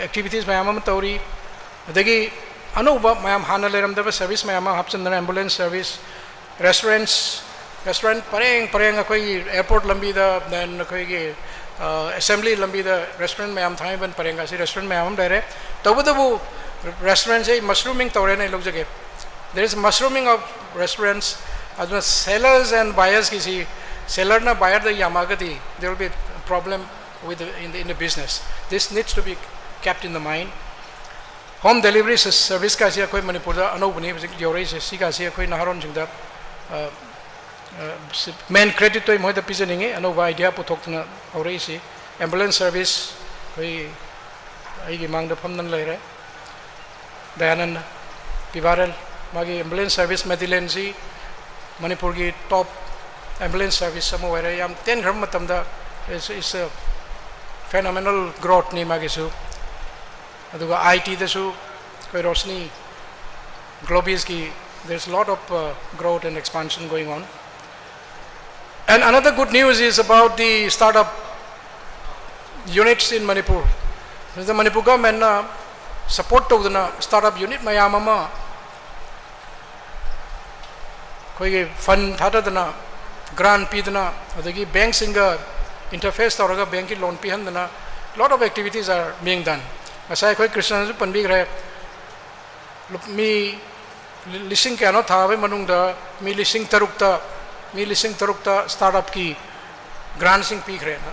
activities ꯃꯌꯥꯝ ꯑꯃ ꯇꯧꯔꯤ꯫ ꯑꯗꯒꯤ ꯑꯅꯧꯕ ꯃꯌꯥꯝ, ꯍꯥꯟꯅ ꯂꯩꯔꯝꯗꯕ service ꯃꯌꯥꯝ ꯑꯃ ꯍꯥꯞꯆꯤꯟꯗꯅ, ambulance service, restaurants, restaurant ꯄꯔꯦꯡ ꯄꯔꯦꯡ ꯑꯩꯈꯣꯏꯒꯤ airport ꯂꯝꯕꯤꯗ, then ꯑꯩꯈꯣꯏꯒꯤ assembly ꯂꯝꯕꯤꯗ restaurant ꯃꯌꯥꯝ, ꯊꯥꯡꯃꯩꯕꯟ ꯄꯔꯦꯡꯒꯁꯤ restaurant ꯃꯌꯥꯝ ꯑꯃ ꯂꯩꯔꯦ꯫ ꯇꯧꯕꯇꯕꯨ restaurantꯁꯦ mushrooming ꯇꯧꯔꯦꯅ ꯑꯩ ꯂꯧꯖꯒꯦ꯫ There is mushrooming of restaurants. ꯑꯗꯨꯅ sellers and buyersꯀꯤꯁꯤ, sellerꯅ buyerꯗ ꯌꯥꯝꯃꯛꯑꯒꯗꯤ there will be problem with the, in the, in the business. This needs to be kept in the mind. Home delivery serviceꯀꯥꯁꯤ ꯑꯩꯈꯣꯏ ꯃꯅꯤꯄꯨꯔꯗ ꯑꯅꯧꯕꯅꯤ ꯍꯧꯖꯤꯛ ꯌꯧꯔꯛꯏꯁꯦ꯫ ꯁꯤꯒꯥꯁꯤ ꯑꯩꯈꯣꯏ ꯅꯍꯥꯔꯣꯟꯁꯤꯡꯗ main creditꯇꯣ ꯑꯩ ꯃꯈꯣꯏꯗ ꯄꯤꯖꯅꯤꯡꯉꯤ, ꯑꯅꯧꯕ idea ꯄꯨꯊꯣꯛꯇꯅ ꯍꯧꯔꯛꯏꯁꯤ꯫ Ambulance service ꯑꯩꯈꯣꯏ ꯑꯩꯒꯤ ꯃꯥꯡꯗ ꯐꯝꯗꯅ ꯂꯩꯔꯦ ꯗꯌꯥꯅꯟꯗ ꯄꯤꯕꯥꯔꯦꯜ, ꯃꯥꯒꯤ ambulance service Medillineꯁꯤ ꯃꯅꯤꯄꯨꯔꯒꯤ top ambulance service ꯑꯃ ꯑꯣꯏꯔꯦ꯫ ꯌꯥꯝ ꯇꯦꯟꯈ꯭ꯔꯕ ꯃꯇꯝꯗ it's, it's a phenomenal growthꯅꯤ ꯃꯥꯒꯤꯁꯨ꯫ ꯑꯗꯨꯒ ITꯗꯁꯨ ꯑꯩꯈꯣꯏ Roshni Globiesꯀꯤ, there's a lot of growth and expansion going on. And another good news is about the startup units in Manipur. ꯃꯁꯤꯗ ꯃꯅꯤꯄꯨꯔ governmentꯅ support ꯇꯧꯗꯅ startup unit ꯃꯌꯥꯝ ꯑꯃ ꯑꯩꯈꯣꯏꯒꯤ fund ꯊꯥꯗꯗꯅ, grant ꯄꯤꯗꯅ, ꯑꯗꯒꯤ bankꯁꯤꯡꯒ interface ꯇꯧꯔꯒ bankꯀꯤ loan ꯄꯤꯍꯟꯗꯅ, lot of activities are being done. ꯉꯁꯥꯏ ꯑꯩꯈꯣꯏ ꯀ꯭ꯔꯤꯁꯅꯁꯨ ꯄꯟꯕꯤꯈ꯭ꯔꯦ, ꯂꯨꯞ- ꯃꯤ ꯂꯤ- ꯂꯤꯁꯤꯡ ꯀꯌꯥꯅꯣ ꯊꯥꯕꯒꯤ ꯃꯅꯨꯡꯗ ꯃꯤ ꯂꯤꯁꯤꯡ ꯇꯔꯨꯛꯇ, ꯃꯤ ꯂꯤꯁꯤꯡ ꯇꯔꯨꯛꯇ startup ꯀꯤ grant ꯁꯤꯡ ꯄꯤꯈ꯭ꯔꯦꯅ꯫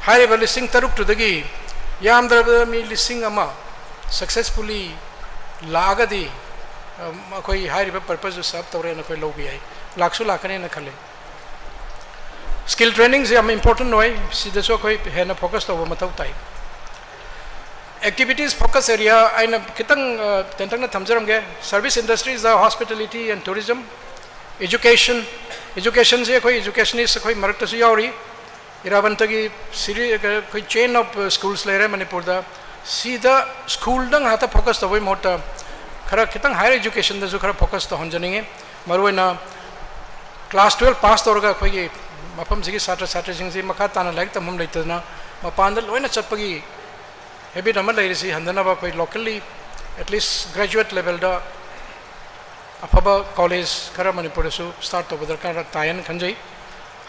ꯍꯥꯏꯔꯤꯕ ꯂꯤꯁꯤꯡ ꯇꯔꯨꯛꯇꯨꯗꯒꯤ ꯌꯥꯝꯗ꯭ꯔꯕꯗ ꯃꯤ ꯂꯤꯁꯤꯡ ꯑꯃ successfully ꯂꯥꯛꯑꯒꯗꯤ, ꯑ, ꯑꯩꯈꯣꯏ ꯍꯥꯏꯔꯤꯕ purpose ꯇꯨ serve ꯇꯧꯔꯦꯅ ꯑꯩꯈꯣꯏ ꯂꯧꯕ ꯌꯥꯏ, ꯂꯥꯛꯁꯨ ꯂꯥꯛꯀꯅꯦꯅ ꯈꯜꯂꯤ꯫ Skill training ꯁꯦ ꯌꯥꯝ important ꯑꯣꯏ, ꯁꯤꯗꯁꯨ ꯑꯩꯈꯣꯏ ꯍꯦꯟꯅ focus ꯇꯧꯕ ꯃꯊꯧ ꯇꯥꯏ꯫ Activities focus area ꯑꯩꯅ ꯈꯤꯇꯪ, ꯑ, ꯇꯦꯟꯇꯛꯅ ꯊꯝꯖꯔꯝꯒꯦ꯫ Service industries, hospitality and tourism, education, education ꯁꯦ ꯑꯩꯈꯣꯏ educationist ꯑꯩꯈꯣꯏ ꯃꯔꯛꯇꯁꯨ ꯌꯥꯎꯔꯤ꯫ ꯏꯔꯥꯕꯟꯇꯒꯤ ꯁꯤꯔꯤ-, ꯑꯩꯈꯣꯏ chain of schools ꯂꯩꯔꯦ ꯃꯅꯤꯄꯨꯔꯗ꯫ ꯁꯤꯗ school ꯗ ꯉꯥꯛꯇ focus ꯇꯧꯕꯒꯤ ꯃꯍꯨꯠꯇ ꯈꯔ ꯈꯤꯇꯪ higher education ꯗꯁꯨ ꯈꯔ focus ꯇꯧꯍꯟꯖꯅꯤꯡꯉꯤ꯫ ꯃꯔꯨꯑꯣꯏꯅ class twelve pass ꯇꯧꯔꯒ ꯑꯩꯈꯣꯏꯒꯤ ꯃꯐꯝꯁꯤꯒꯤ ꯁꯥꯇ꯭ꯔ ꯁꯥꯇ꯭ꯔꯤꯁꯤꯡꯁꯤ ꯃꯈꯥ ꯇꯥꯅ ꯂꯥꯏꯔꯤꯛ ꯇꯝꯐꯝ ꯂꯩꯇꯗꯅ ꯃꯄꯥꯟꯗ ꯂꯣꯏꯅ ꯆꯠꯄꯒꯤ habit ꯑꯃ ꯂꯩꯔꯤꯁꯤ ꯍꯟꯗꯅꯕ ꯑꯩꯈꯣꯏ locally at least graduate level ꯗ ꯑꯐꯕ college ꯈꯔ ꯃꯅꯤꯄꯨꯔꯗꯁꯨ start ꯇꯧꯕ ꯗꯔꯀꯥꯔ ꯇꯥꯏꯌꯦꯅ ꯈꯟꯖꯩ꯫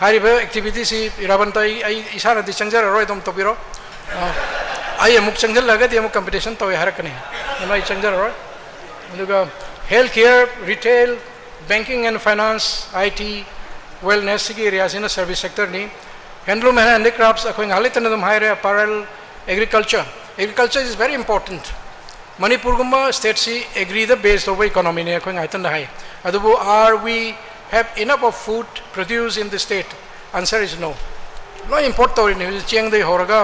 ꯍꯥꯏꯔꯤꯕ activity ꯁꯤ ꯏꯔꯥꯕꯟꯇ ꯑꯩ, ꯑꯩ ꯏꯁꯥꯅꯗꯤ ꯆꯪꯖꯔꯔꯣꯏ, ꯑꯗꯨꯝ ꯇꯧꯕꯤꯔꯣ꯫ ꯑ, ꯑꯩ ꯑꯃꯨꯛ ꯆꯪꯁꯤꯜꯂꯒꯗꯤ ꯑꯃꯨꯛ competition ꯇꯧꯋꯦ ꯍꯥꯏꯔꯛꯀꯅꯤ, ꯑꯗꯨꯅ ꯑꯩ ꯆꯪꯖꯔꯔꯣꯏ꯫ ꯑꯗꯨꯒ health care, retail, banking and finance, I T, wellness ꯁꯤꯒꯤ area ꯁꯤꯅ service sector ꯅꯤ꯫ Handloom and handicrafts ꯑꯩꯈꯣꯏ ꯉꯥꯏꯍꯥꯛ ꯂꯩꯇꯅ ꯑꯗꯨꯝ ꯍꯥꯏꯔꯦ, apparel, agriculture, agriculture is very important꯫ ꯃꯅꯤꯄꯨꯔꯒꯨꯝꯕ state ꯁꯤ agri ꯗ base ꯇꯧꯕ economy ꯅꯤ ꯑꯩꯈꯣꯏ ꯉꯥꯏꯍꯥꯛꯇꯪꯗ ꯍꯥꯏ꯫ ꯑꯗꯨꯕꯨ are we have enough of food produce in the state? Answer is no꯫ ꯂꯣꯏ import ꯇꯧꯔꯤꯅꯤ ꯍꯧꯖꯤꯛ, ꯆꯦꯡꯗꯒꯤ ꯍꯧꯔꯒ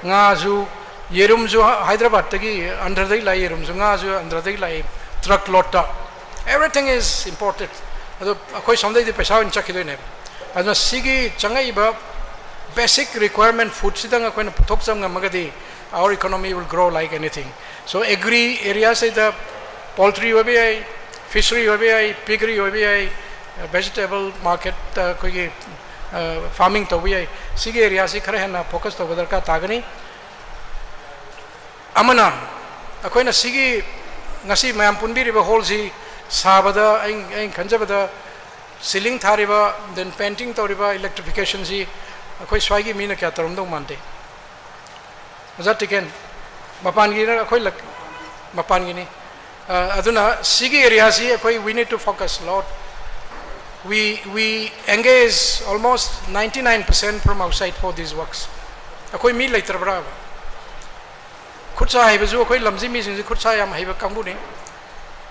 ꯉꯥꯁꯨ, ꯌꯦꯔꯨꯝꯁꯨ ꯍꯥꯏꯗ꯭ꯔꯕꯥꯗꯇꯒꯤ, ꯑꯟꯙ꯭ꯔꯗꯒꯤ ꯂꯥꯛꯏ ꯌꯦꯔꯨꯝꯁꯨ, ꯉꯥꯁꯨ ꯑꯟꯙ꯭ꯔꯗꯒꯤ ꯂꯥꯛꯏ truck load ꯇ꯫ Everything is imported꯫ ꯑꯗꯣ ꯑꯩꯈꯣꯏ ꯁꯣꯝꯗꯩꯗꯤ ꯄꯩꯁꯥ ꯑꯣꯏꯅ ꯆꯠꯈꯤꯗꯣꯏꯅꯦꯕ꯫ ꯑꯗꯨꯅ ꯁꯤꯒꯤ ꯆꯪꯉꯛꯏꯕ basic requirement food ꯁꯤꯗꯪ ꯑꯩꯈꯣꯏꯅ ꯄꯨꯊꯣꯛꯆꯕ ꯉꯝꯃꯒꯗꯤ our economy will grow like anything꯫ So agri area ꯁꯤꯗ poultry ꯑꯣꯏꯕ ꯌꯥꯏ, fishery ꯑꯣꯏꯕ ꯌꯥꯏ, piggery ꯑꯣꯏꯕ ꯌꯥꯏ, vegetable market ꯇ ꯑꯩꯈꯣꯏꯒꯤ, ꯑ, farming ꯇꯧꯕ ꯌꯥꯏ꯫ ꯁꯤꯒꯤ area ꯁꯤ ꯈꯔ ꯍꯦꯟꯅ focus ꯇꯧꯕ ꯗꯔꯀꯥꯔ ꯇꯥꯒꯅꯤ꯫ ꯑꯃꯅ ꯑꯩꯈꯣꯏꯅ ꯁꯤꯒꯤ ꯉꯁꯤ ꯃꯌꯥꯝ ꯄꯨꯟꯕꯤꯔꯤꯕ hall ꯁꯤ ꯁꯥꯕꯗ ꯑꯩ, ꯑꯩꯅ ꯈꯟꯖꯕꯗ ceiling ꯊꯥꯔꯤꯕ, then painting ꯇꯧꯔꯤꯕ, electrification ꯁꯤ ꯑꯩꯈꯣꯏ ꯁ꯭ꯋꯥꯏꯒꯤ ꯃꯤꯅ ꯀꯌꯥ ꯇꯧꯔꯝꯗꯧ ꯃꯥꯟꯗꯦ꯫ ꯑꯣꯖꯥ ꯇꯤꯀꯦꯟ, ꯃꯄꯥꯟꯒꯤꯅ ꯑꯩꯈꯣꯏ ꯂꯛ-, ꯃꯄꯥꯟꯒꯤꯅꯤ꯫ ꯑ, ꯑꯗꯨꯅ ꯁꯤꯒꯤ ꯑꯦꯔꯤꯌꯥꯁꯤ ꯑꯩꯈꯣꯏ, we need to focus lot. We, we engage almost ninety-nine percent from outside for these works. ꯑꯩꯈꯣꯏ ꯃꯤ ꯂꯩꯇ꯭ꯔꯕ꯭ꯔꯥꯕ? ꯈꯨꯠꯁꯥ ꯍꯩꯕꯁꯨ ꯑꯩꯈꯣꯏ ꯂꯝꯁꯤ ꯃꯤꯁꯤꯡꯁꯤ ꯈꯨꯠꯁꯥ ꯌꯥꯝ ꯍꯩꯕ ꯀꯥꯡꯕꯨꯅꯤ꯫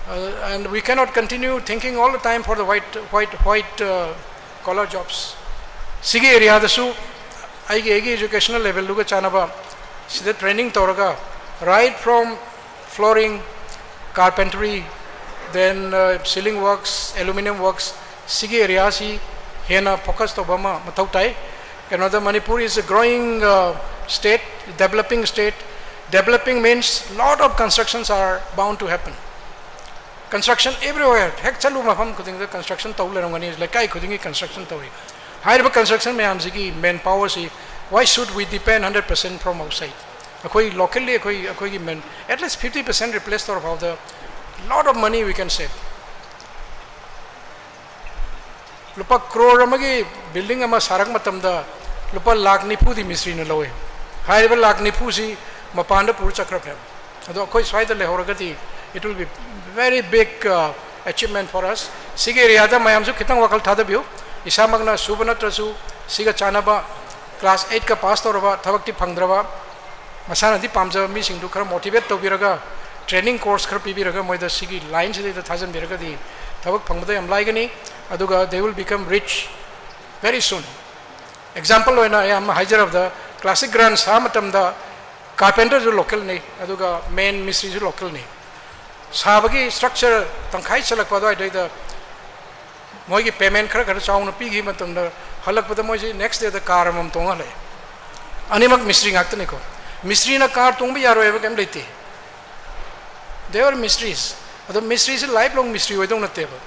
Uh, and we cannot continue thinking all the time for the white, white, white, uh, collar jobs. ꯁꯤꯒꯤ ꯑꯦꯔꯤꯌꯥꯗꯁꯨ ꯑꯩꯒꯤ, ꯑꯩꯒꯤ educational levelꯗꯨꯒ ꯆꯥꯟꯅꯕ ꯁꯤꯗ training ꯇꯧꯔꯒ, right from flooring, carpentry, then, uh, ceiling works, aluminium works, ꯁꯤꯒꯤ ꯑꯦꯔꯤꯌꯥꯁꯤ ꯍꯦꯟꯅ focus ꯇꯧꯕ ꯑꯃ ꯃꯊꯧ ꯇꯥꯏ꯫ ꯀꯩꯅꯣꯗ, Manipur is a growing, uh, state, developing state. Developing means lot of constructions are bound to happen. Construction everywhere, ꯍꯦꯛ ꯆꯠꯂꯨ ꯃꯐꯝ ꯈꯨꯗꯤꯡꯗ construction ꯇꯧ ꯂꯩꯔꯝꯒꯅꯤ, ꯂꯩꯀꯥꯏ ꯈꯨꯗꯤꯡꯒꯤ construction ꯇꯧꯏ꯫ ꯍꯥꯏꯔꯤꯕ construction ꯃꯌꯥꯝꯁꯤꯒꯤ manpowerꯁꯤ, why should we depend hundred percent from outside? ꯑꯩꯈꯣꯏ locally ꯑꯩꯈꯣꯏ, ꯑꯩꯈꯣꯏꯒꯤ man, at least fifty percent replace ꯇꯧꯔ ꯐꯥꯎꯗ, lot of money we can save. ꯂꯨꯄꯥ ꯀ꯭ꯔꯣꯔ ꯑꯃꯒꯤ building ꯑꯃ ꯁꯥꯔꯛ ꯃꯇꯝꯗ ꯂꯨꯄꯥ ꯂꯥꯈ ꯅꯤꯐꯨꯗꯤ ꯃꯤꯁꯇ꯭ꯔꯤꯅ ꯂꯧꯏ꯫ ꯍꯥꯏꯔꯤꯕ ꯂꯥꯈ ꯅꯤꯐꯨꯁꯤ ꯃꯄꯥꯟꯗ ꯄꯨꯔ ꯆꯠꯈ꯭ꯔꯕꯅꯦꯕ꯫ ꯑꯗꯣ ꯑꯩꯈꯣꯏ ꯁ꯭ꯋꯥꯏꯗ ꯂꯩꯍꯧꯔꯒꯗꯤ, it will be very big, uh, achievement for us. ꯁꯤꯒꯤ ꯑꯦꯔꯤꯌꯥꯗ ꯃꯌꯥꯝꯁꯨ ꯈꯤꯇꯪ ꯋꯥꯈꯜ ꯊꯥꯗꯕꯤꯌꯨ꯫ ꯏꯁꯥꯃꯛꯅ ꯁꯨꯕ ꯅꯠꯇ꯭ꯔꯁꯨ, ꯁꯤꯒ ꯆꯥꯟꯅꯕ class eightꯀ pass ꯇꯧꯔꯕ, ꯊꯕꯛꯇꯤ ꯐꯪꯗ꯭ꯔꯕ, ꯃꯁꯥꯅꯗꯤ ꯄꯥꯝꯖꯕ ꯃꯤꯁꯤꯡꯗꯨ ꯈꯔ motivate ꯇꯧꯕꯤꯔꯒ, training course ꯈꯔ ꯄꯤꯕꯤꯔꯒ, ꯃꯣꯏꯗ ꯁꯤꯒꯤ lineꯁꯤꯗꯩꯗ ꯊꯥꯖꯤꯟꯕꯤꯔꯒꯗꯤ ꯊꯕꯛ ꯐꯪꯕꯗ ꯌꯥꯝ ꯂꯥꯏꯒꯅꯤ꯫ ꯑꯗꯨꯒ they will become rich very soon. Example ꯑꯣꯏꯅ ꯑꯩ ꯑꯃ ꯍꯥꯏꯖꯔꯕꯗ, classic grand ꯁꯥ ꯃꯇꯝꯗ carpenterꯁꯨ localꯅꯤ, ꯑꯗꯨꯒ main ꯃꯤꯁꯇ꯭ꯔꯤꯁꯨ localꯅꯤ꯫ ꯁꯥꯕꯒꯤ structure ꯇꯪꯈꯥꯏ ꯆꯜꯂꯛꯄ ꯑꯗꯨꯋꯥꯏꯗꯩꯗ ꯃꯣꯏꯒꯤ payment ꯈꯔ ꯈꯔ ꯆꯥꯎꯅ ꯄꯤꯈꯤꯕ ꯃꯇꯝꯗ, ꯍꯜꯂꯛꯄꯗ ꯃꯣꯏꯁꯤ next dayꯗ car ꯑꯃꯃꯝ ꯇꯣꯡꯉ ꯍꯜꯂꯛꯑꯦ꯫ ꯑꯅꯤꯃꯛ ꯃꯤꯁꯇ꯭ꯔꯤ ꯉꯥꯛꯇꯅꯤꯀꯣ꯫ ꯃꯤꯁꯇ꯭ꯔꯤꯅ car ꯇꯣꯡꯕ ꯌꯥꯔꯣꯏ ꯍꯥꯏꯕ ꯀꯩꯝ ꯂꯩꯇꯦ꯫ They are mistries. ꯑꯗꯣ ꯃꯤꯁꯇ꯭ꯔꯤꯁꯤ life long ꯃꯤꯁꯇ꯭ꯔꯤ ꯑꯣꯏꯗꯧ ꯅꯠꯇꯦꯕ꯫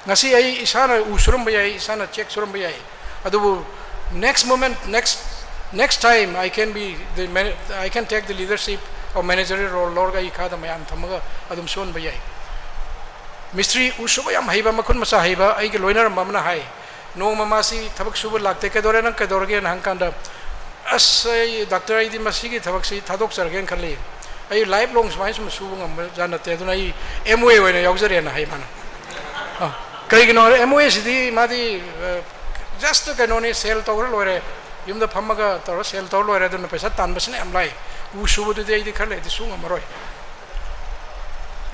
ꯉꯁꯤ ꯑꯩ ꯏꯁꯥꯅ ꯎ ꯁꯨꯔꯝꯕ ꯌꯥꯏ, ꯏꯁꯥꯅ ꯆꯦꯛ ꯁꯨꯔꯝꯕ ꯌꯥꯏ, ꯑꯗꯨꯕꯨ next moment, next, next time I can be the mana-, I can take the leadership of managerial role, ꯂꯧꯔꯒ ꯑꯩ ꯏꯈꯥꯗ ꯃꯌꯥꯝ ꯊꯝꯃꯒ ꯑꯗꯨꯝ ꯁꯨꯍꯟꯕ ꯌꯥꯏ꯫ ꯃꯤꯁꯇ꯭ꯔꯤ ꯎ ꯁꯨꯕ ꯌꯥꯝ ꯍꯩꯕ, ꯃꯈꯨꯠ ꯃꯁꯥ ꯍꯩꯕ ꯑꯩꯒꯤ ꯂꯣꯏꯅꯔꯝꯕ ꯑꯃꯅ ꯍꯥꯏ, ꯅꯣꯡꯃ ꯃꯥꯁꯤ ꯊꯕꯛ ꯁꯨꯕ ꯂꯥꯛꯇꯦ, "ꯀꯩꯗꯧꯔꯦ, ꯅꯪ ꯀꯩꯗꯧꯔꯒꯦꯅ?" ꯍꯪꯀꯥꯟꯗ, "ꯑꯁ, ꯑꯩ, doctor, ꯑꯩꯗꯤ ꯃꯁꯤꯒꯤ ꯊꯕꯛꯁꯤ ꯊꯥꯗꯣꯛꯆꯔꯒꯦꯅ ꯈꯜꯂꯤ꯫ ꯑꯩ life long ꯁꯨꯃꯥꯏꯅ ꯁꯨꯝ ꯁꯨꯕ ꯉꯝꯕ ꯖꯥꯠ ꯅꯠꯇꯦ, ꯑꯗꯨꯅ ꯑꯩ MOA ꯑꯣꯏꯅ ꯌꯥꯎꯖꯔꯦꯅ ꯍꯥꯏ ꯃꯥꯅ꯫ ꯑ, ꯀꯩꯒꯤꯅꯣ ꯍꯥꯏꯔ, MOA ꯁꯤꯗꯤ ꯃꯥꯗꯤ, ꯑ, just ꯀꯩꯅꯣꯅꯤ, sale ꯇꯧꯔ ꯂꯣꯏꯔꯦ, ꯌꯨꯝꯗ ꯐꯝꯃꯒ ꯇꯧꯔ sale ꯇꯧꯔ ꯂꯣꯏꯔꯦ, ꯑꯗꯨꯅ ꯄꯩꯁꯥ ꯇꯥꯟꯕꯁꯤꯅ ꯌꯥꯝ ꯂꯥꯏ, ꯎ ꯁꯨꯕꯗꯨꯗꯤ ꯑꯩꯗꯤ ꯈꯔ ꯂꯩꯔꯗꯤ ꯁꯨ ꯉꯝꯃꯔꯣꯏ꯫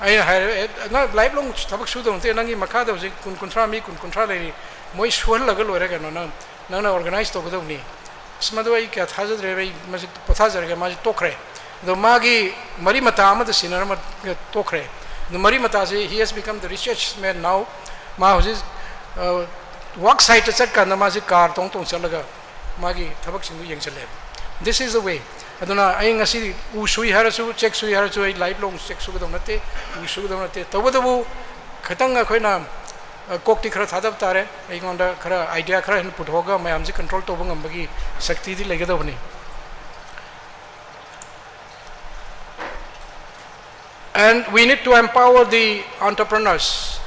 ꯑꯩꯅ ꯍꯥꯏꯔꯦ, "ꯑꯦ, ꯅꯪ life long ꯊꯕꯛ ꯁꯨꯗꯧ ꯅꯠꯇꯦ, ꯅꯪꯒꯤ ꯃꯈꯥꯗ ꯍꯧꯖꯤꯛ ꯀꯨꯟ ꯀꯨꯟꯊ꯭ꯔꯥ, ꯃꯤ ꯀꯨꯟ ꯀꯨꯟꯊ꯭ꯔꯥ ꯂꯩꯔꯤ, ꯃꯣꯏ ꯁꯨꯍꯜꯂꯒ ꯂꯣꯏꯔꯦ ꯀꯩꯅꯣ, ꯅꯪ, ꯅꯪꯅ organize ꯇꯧꯒꯗꯧꯅꯤ"꯫ ꯑꯁ, ꯃꯗꯨ ꯑꯩ ꯀꯌꯥ ꯊꯥꯖꯗ꯭ꯔꯦ, ꯑꯩ ꯃꯁꯤ ꯄꯣꯊꯥꯖꯔꯒꯦ, ꯃꯥꯁꯤ ꯇꯣꯛꯈ꯭ꯔꯦ꯫ ꯑꯗꯣ ꯃꯥꯒꯤ ꯃꯔꯤ ꯃꯇꯥ ꯑꯃꯗ ꯁꯤꯟꯅꯔꯝꯃꯒ ꯇꯣꯛꯈ꯭ꯔꯦ꯫ ꯑꯗꯣ ꯃꯔꯤ ꯃꯇꯥꯁꯤ, he has become the richest man now꯫ ꯃꯥ ꯍꯧꯖꯤꯛ, ꯑ, work site ꯇ ꯆꯠꯀꯥꯟꯗ ꯃꯥꯁꯤ car ꯇꯣꯡ ꯇꯣꯡ ꯆꯠꯂꯒ ꯃꯥꯒꯤ ꯊꯕꯛꯁꯤꯡꯗꯨ ꯌꯦꯡꯁꯤꯜꯂꯦꯕ꯫ This is the way꯫ ꯑꯗꯨꯅ ꯑꯩ ꯉꯁꯤ ꯎ ꯁꯨꯏ ꯍꯥꯏꯔꯁꯨ, ꯆꯦꯛ ꯁꯨꯏ ꯍꯥꯏꯔꯁꯨ, ꯑꯩ life long ꯆꯦꯛ ꯁꯨꯒꯗꯧ ꯅꯠꯇꯦ, ꯎ ꯁꯨꯒꯗꯧ ꯅꯠꯇꯦ꯫ ꯇꯧꯕꯇꯕꯨ ꯈꯤꯇꯪ ꯑꯩꯈꯣꯏꯅ, ꯑ, ꯀꯣꯛꯇꯤ ꯈꯔ ꯊꯥꯗꯕ ꯇꯥꯔꯦ꯫ ꯑꯩꯉꯣꯟꯗ ꯈꯔ idea ꯈꯔ ꯍꯦꯟꯅ ꯄꯨꯊꯣꯛꯑꯒ ꯃꯌꯥꯝꯁꯤ control ꯇꯧꯕ ꯉꯝꯕꯒꯤ ꯁꯛꯇꯤꯗꯤ ꯂꯩꯒꯗꯕꯅꯤ꯫ And we need to empower the entrepreneurs,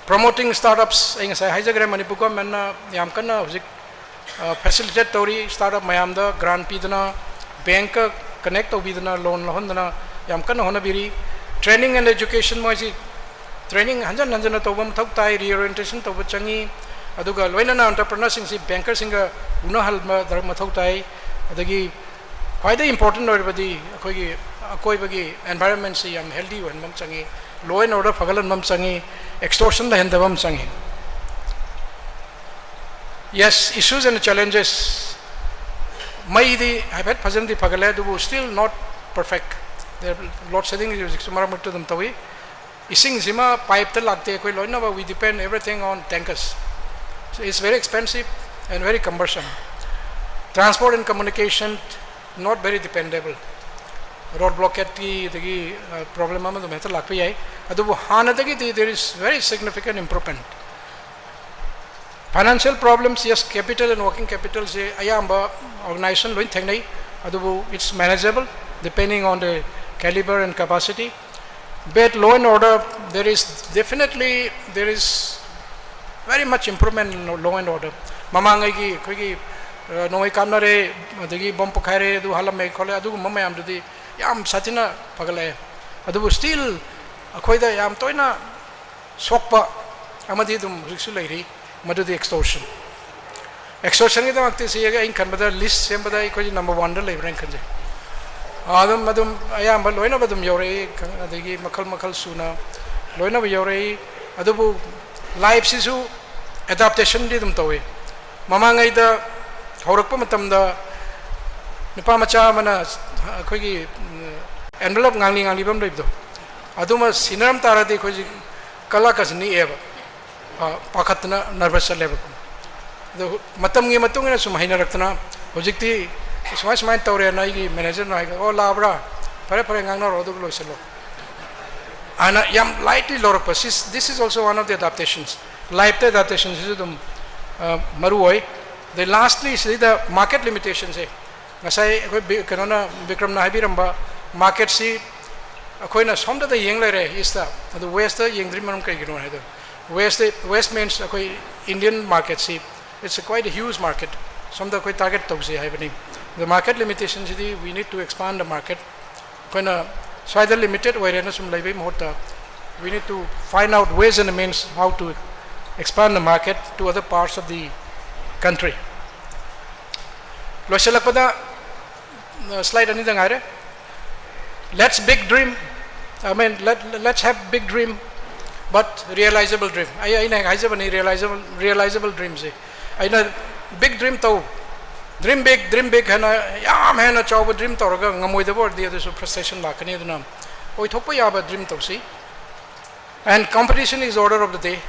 promoting startups꯫ ꯑꯩ ꯉꯁꯥꯏ ꯍꯥꯏꯖꯈ꯭ꯔꯦ, ꯃꯅꯤꯄꯨꯔ government ꯅ ꯌꯥꯝ ꯀꯟꯅ ꯍꯧꯖꯤꯛ, ꯑ, facilitate ꯇꯧꯔꯤ꯫ Startup ꯃꯌꯥꯝꯗ grant ꯄꯤꯗꯅ, bank ꯀ connect ꯇꯧꯕꯤꯗꯅ, loan ꯂꯧꯍꯟꯗꯅ ꯌꯥꯝ ꯀꯟꯅ ꯍꯣꯠꯅꯕꯤꯔꯤ꯫ Training and education, ꯃꯣꯏꯁꯤ training ꯍꯟꯖꯟ ꯍꯟꯖꯟꯅ ꯇꯧꯕ ꯃꯊꯧ ꯇꯥꯏ, reorientation ꯇꯧꯕ ꯆꯪꯉꯤ꯫ ꯑꯗꯨꯒ ꯂꯣꯏꯅꯅ entrepreneur ꯁꯤꯡꯁꯤ banker ꯁꯤꯡꯒ ꯎꯅꯍꯟꯕ ꯃꯊꯧ ꯇꯥꯏ꯫ ꯑꯗꯒꯤ ꯈ꯭ꯋꯥꯏꯗꯒꯤ important ꯑꯣꯏꯔꯤꯕꯗꯤ ꯑꯩꯈꯣꯏꯒꯤ ꯑꯀꯣꯏꯕꯒꯤ environment ꯁꯤ ꯌꯥꯝ healthy ꯑꯣꯏꯍꯟꯕ ꯑꯃ ꯆꯪꯉꯤ, law and order ꯐꯒꯠꯍꯟꯕ ꯑꯃ ꯆꯪꯉꯤ, extortion ꯂꯩꯍꯟꯗꯕ ꯑꯃ ꯆꯪꯉꯤ꯫ Yes, issues and challenges꯫ ꯃꯩꯗꯤ ꯍꯥꯏꯐꯦꯠ ꯐꯖꯅꯗꯤ ꯐꯒꯠꯂꯦ, ꯑꯗꯨꯕꯨ still not perfect꯫ Load shedding ꯁꯤ ꯍꯧꯖꯤꯛꯁꯨ ꯃꯔꯛ ꯃꯔꯛꯇ ꯑꯗꯨꯝ ꯇꯧꯏ꯫ ꯏꯁꯤꯡꯁꯤꯃ pipe ꯇ ꯂꯥꯛꯇꯦ, ꯑꯩꯈꯣꯏ ꯂꯣꯏꯅꯃꯛ we depend everything on tankers꯫ So it's very expensive and very cumbersome꯫ Transport and communication not very dependable꯫ Road blockade ꯀꯤ ꯑꯗꯒꯤ, ꯑ, problem ꯑꯃ ꯑꯗꯨꯝ ꯍꯦꯛꯇ ꯂꯥꯛꯄ ꯌꯥꯏ꯫ ꯑꯗꯨꯕꯨ ꯍꯥꯟꯅꯗꯒꯤꯗꯤ there is very significant improvement꯫ Financial problems, yes, capital and working capital ꯁꯦ ꯑꯌꯥꯝꯕ organization ꯂꯣꯏ ꯊꯦꯡꯅꯩ, ꯑꯗꯨꯕꯨ it's manageable depending on the caliber and capacity꯫ But law and order, there is definitely, there is very much improvement in law and order꯫ ꯃꯃꯥꯡꯉꯩꯒꯤ ꯑꯩꯈꯣꯏꯒꯤ, ꯑ, ꯅꯣꯡꯃꯩ ꯀꯥꯞꯅꯔꯦ, ꯑꯗꯒꯤ bomb ꯄꯣꯈꯥꯏꯔꯦ, ꯑꯗꯨ ꯍꯥꯜꯂꯝꯃꯦ ꯈꯣꯠꯂꯦ, ꯑꯗꯨꯒꯨꯝꯕ ꯃꯌꯥꯝꯗꯨꯗꯤ ꯌꯥꯝ ꯁꯥꯊꯤꯅ ꯐꯒꯠꯂꯛꯑꯦ꯫ ꯑꯗꯨꯕꯨ still ꯑꯩꯈꯣꯏꯗ ꯌꯥꯝ ꯇꯣꯏꯅ ꯁꯣꯛꯄ ꯑꯃꯗꯤ ꯑꯗꯨꯝ ꯍꯧꯖꯤꯛꯁꯨ ꯂꯩꯔꯤ, ꯃꯗꯨꯗꯤ extortion꯫ Extortionꯒꯤꯗꯃꯛꯇꯤ ꯁꯤ ꯑꯩꯅ ꯈꯟꯕꯗ list ꯁꯦꯝꯕꯗ ꯑꯩꯈꯣꯏꯁꯤ number oneꯗ ꯂꯩꯕ꯭ꯔꯥꯅ ꯈꯟꯖꯩ꯫ ꯑꯗꯨꯝ ꯑꯗꯨꯝ ꯑꯌꯥꯝꯕ ꯂꯣꯏꯅꯕ ꯑꯗꯨꯝ ꯌꯧꯔꯛꯏ, ꯑꯗꯒꯤ ꯃꯈꯜ ꯃꯈꯜ ꯁꯨꯅ ꯂꯣꯏꯅꯕ ꯌꯧꯔꯛꯏ꯫ ꯑꯗꯨꯕꯨ lifeꯁꯤꯁꯨ adaptationꯗꯤ ꯑꯗꯨꯝ ꯇꯧꯏ꯫ ꯃꯃꯥꯡꯉꯩꯗ ꯍꯧꯔꯛꯄ ꯃꯇꯝꯗ ꯅꯨꯄꯥ ꯃꯆꯥ ꯑꯃꯅ ꯑꯩꯈꯣꯏꯒꯤ envelope ꯉꯥꯡꯂꯤ ꯉꯥꯡꯂꯤꯕ ꯑꯃ ꯂꯩꯕꯗꯣ, ꯑꯗꯨꯃ ꯁꯤꯟꯅꯔꯝ ꯇꯥꯔꯗꯤ ꯑꯩꯈꯣꯏꯁꯤ ꯀꯂꯛꯀꯁꯤ ꯅꯤꯛꯑꯦꯕ, ꯄꯥꯈꯠꯇꯅ nervous ꯆꯠꯂꯦꯕ꯫ ꯑꯗꯣ ꯃꯇꯝꯒꯤ ꯃꯇꯨꯡ ꯏꯟꯅ ꯁꯨꯝ ꯍꯩꯅꯔꯛꯇꯅ ꯍꯧꯖꯤꯛꯇꯤ ꯁꯨꯃꯥꯏ ꯁꯨꯃꯥꯏꯅ ꯇꯧꯔꯦꯅ ꯑꯩꯒꯤ managerꯅ ꯍꯥꯏ, "ꯑꯣ, ꯂꯥꯛꯑꯕ꯭ꯔꯥ? ꯐꯔꯦ ꯐꯔꯦ, ꯉꯥꯡꯅꯔꯣ, ꯑꯗꯨꯒ ꯂꯣꯏꯁꯤꯜꯂꯣ" ꯍꯥꯏꯅ ꯌꯥꯝ lightly ꯂꯧꯔꯛꯄ꯫ This is also one of the adaptations. Lifeꯇ adaptationꯁꯤꯁꯨ ꯑꯗꯨꯝ ꯃꯔꯨ ꯑꯣꯏ꯫ ꯑꯗꯩ lastly ꯁꯤꯗ market limitationꯁꯦ, ꯉꯁꯥꯏ ꯑꯩꯈꯣꯏ ꯀꯩꯅꯣꯅ, ꯕꯤꯀ꯭ꯔꯝꯅ ꯍꯥꯏꯕꯤꯔꯝꯕ marketꯁꯤ ꯑꯩꯈꯣꯏꯅ ꯁꯣꯝꯗꯗ ꯌꯦꯡ ꯂꯩꯔꯦ eastꯇ, ꯑꯗꯨ westꯇ ꯌꯦꯡꯗ꯭ꯔꯤ ꯃꯔꯝ ꯀꯩꯒꯤꯅꯣ ꯍꯥꯏꯗꯣ, west, west means ꯑꯩꯈꯣꯏ Indian marketꯁꯤ, it's a quite a huge market. ꯁꯣꯝꯗ ꯑꯩꯈꯣꯏ target ꯇꯧꯁꯦ ꯍꯥꯏꯕꯅꯤ꯫ The market limitationꯁꯤꯗꯤ we need to expand the market. ꯑꯩꯈꯣꯏꯅ ꯁ꯭ꯋꯥꯏꯗ limited ꯑꯣꯏꯔꯦꯅ ꯁꯨꯝ ꯂꯩꯕꯒꯤ ꯃꯍꯨꯠꯇ, we need to find out ways and means how to expand the market to other parts of the country. ꯂꯣꯏꯁꯤꯜꯂꯛꯄꯗ, slide ꯑꯅꯤꯗ ꯉꯥꯏꯔꯦ꯫ Let's big dream, I mean, let, let's have big dream, but realizable dream. ꯑꯩ, ꯑꯩꯅ ꯍꯦꯛ ꯍꯥꯏꯖꯕꯅꯤ, realizable, realizable dreamꯁꯦ꯫ ꯑꯩꯅ big dream ꯇꯧ, dream big, dream big ꯍꯥꯏꯅ ꯌꯥꯝ ꯍꯦꯟꯅ ꯆꯥꯎꯕ dream ꯇꯧꯔꯒ ꯉꯝꯃꯣꯏꯗꯕ ꯑꯣꯏꯔꯗꯤ ꯑꯗꯨꯁꯨ frustration ꯂꯥꯛꯀꯅꯤ꯫ ꯑꯗꯨꯅ ꯑꯣꯏꯊꯣꯛꯄ ꯌꯥꯕ dream ꯇꯧꯁꯤ꯫ And competition is order of the day.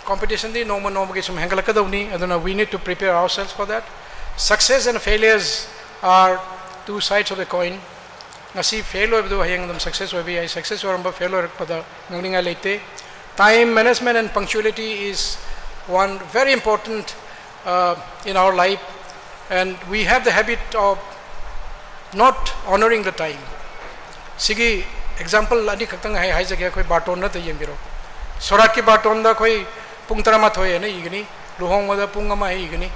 Competitionꯗꯤ ꯅꯣꯡꯃ ꯅꯣꯡꯃꯒꯤ ꯁꯨꯝ ꯍꯦꯟꯒꯠꯂꯛꯀꯗꯧꯅꯤ꯫ ꯑꯗꯨꯅ we need to prepare ourselves for that. Success and failures are two sides of the coin. ꯉꯁꯤ fail ꯑꯣꯏꯕꯗꯨ ꯍꯌꯦꯡ ꯑꯗꯨꯝ success ꯑꯣꯏꯕ ꯌꯥꯏ꯫ Success ꯑꯣꯏꯔꯝꯕ fail ꯑꯣꯏꯔꯛꯄꯗ ꯉꯛꯅꯤꯡꯉꯥꯏ ꯂꯩꯇꯦ꯫ Time management and punctuality is one very important uh, in our life, and we have the habit of not honoring the time. ꯁꯤꯒꯤ example ꯑꯅꯤꯈꯛꯇꯪ ꯑꯩ ꯍꯥꯏꯖꯒꯦ, ꯑꯩꯈꯣꯏ ꯕꯥꯔꯇꯣꯟ ꯅꯠꯇ ꯌꯦꯡꯕꯤꯔꯣ꯫ ꯁꯣꯔꯥꯠꯀꯤ ꯕꯥꯔꯇꯣꯟꯗ ꯑꯩꯈꯣꯏ ꯄꯨꯡ ꯇꯔꯥꯃꯥꯊꯣꯏ ꯍꯥꯏꯅ ꯏꯒꯅꯤ, ꯂꯨꯍꯣꯡꯕꯗ ꯄꯨꯡ ꯑꯃ ꯍꯥꯏꯅ ꯏꯒꯅꯤ,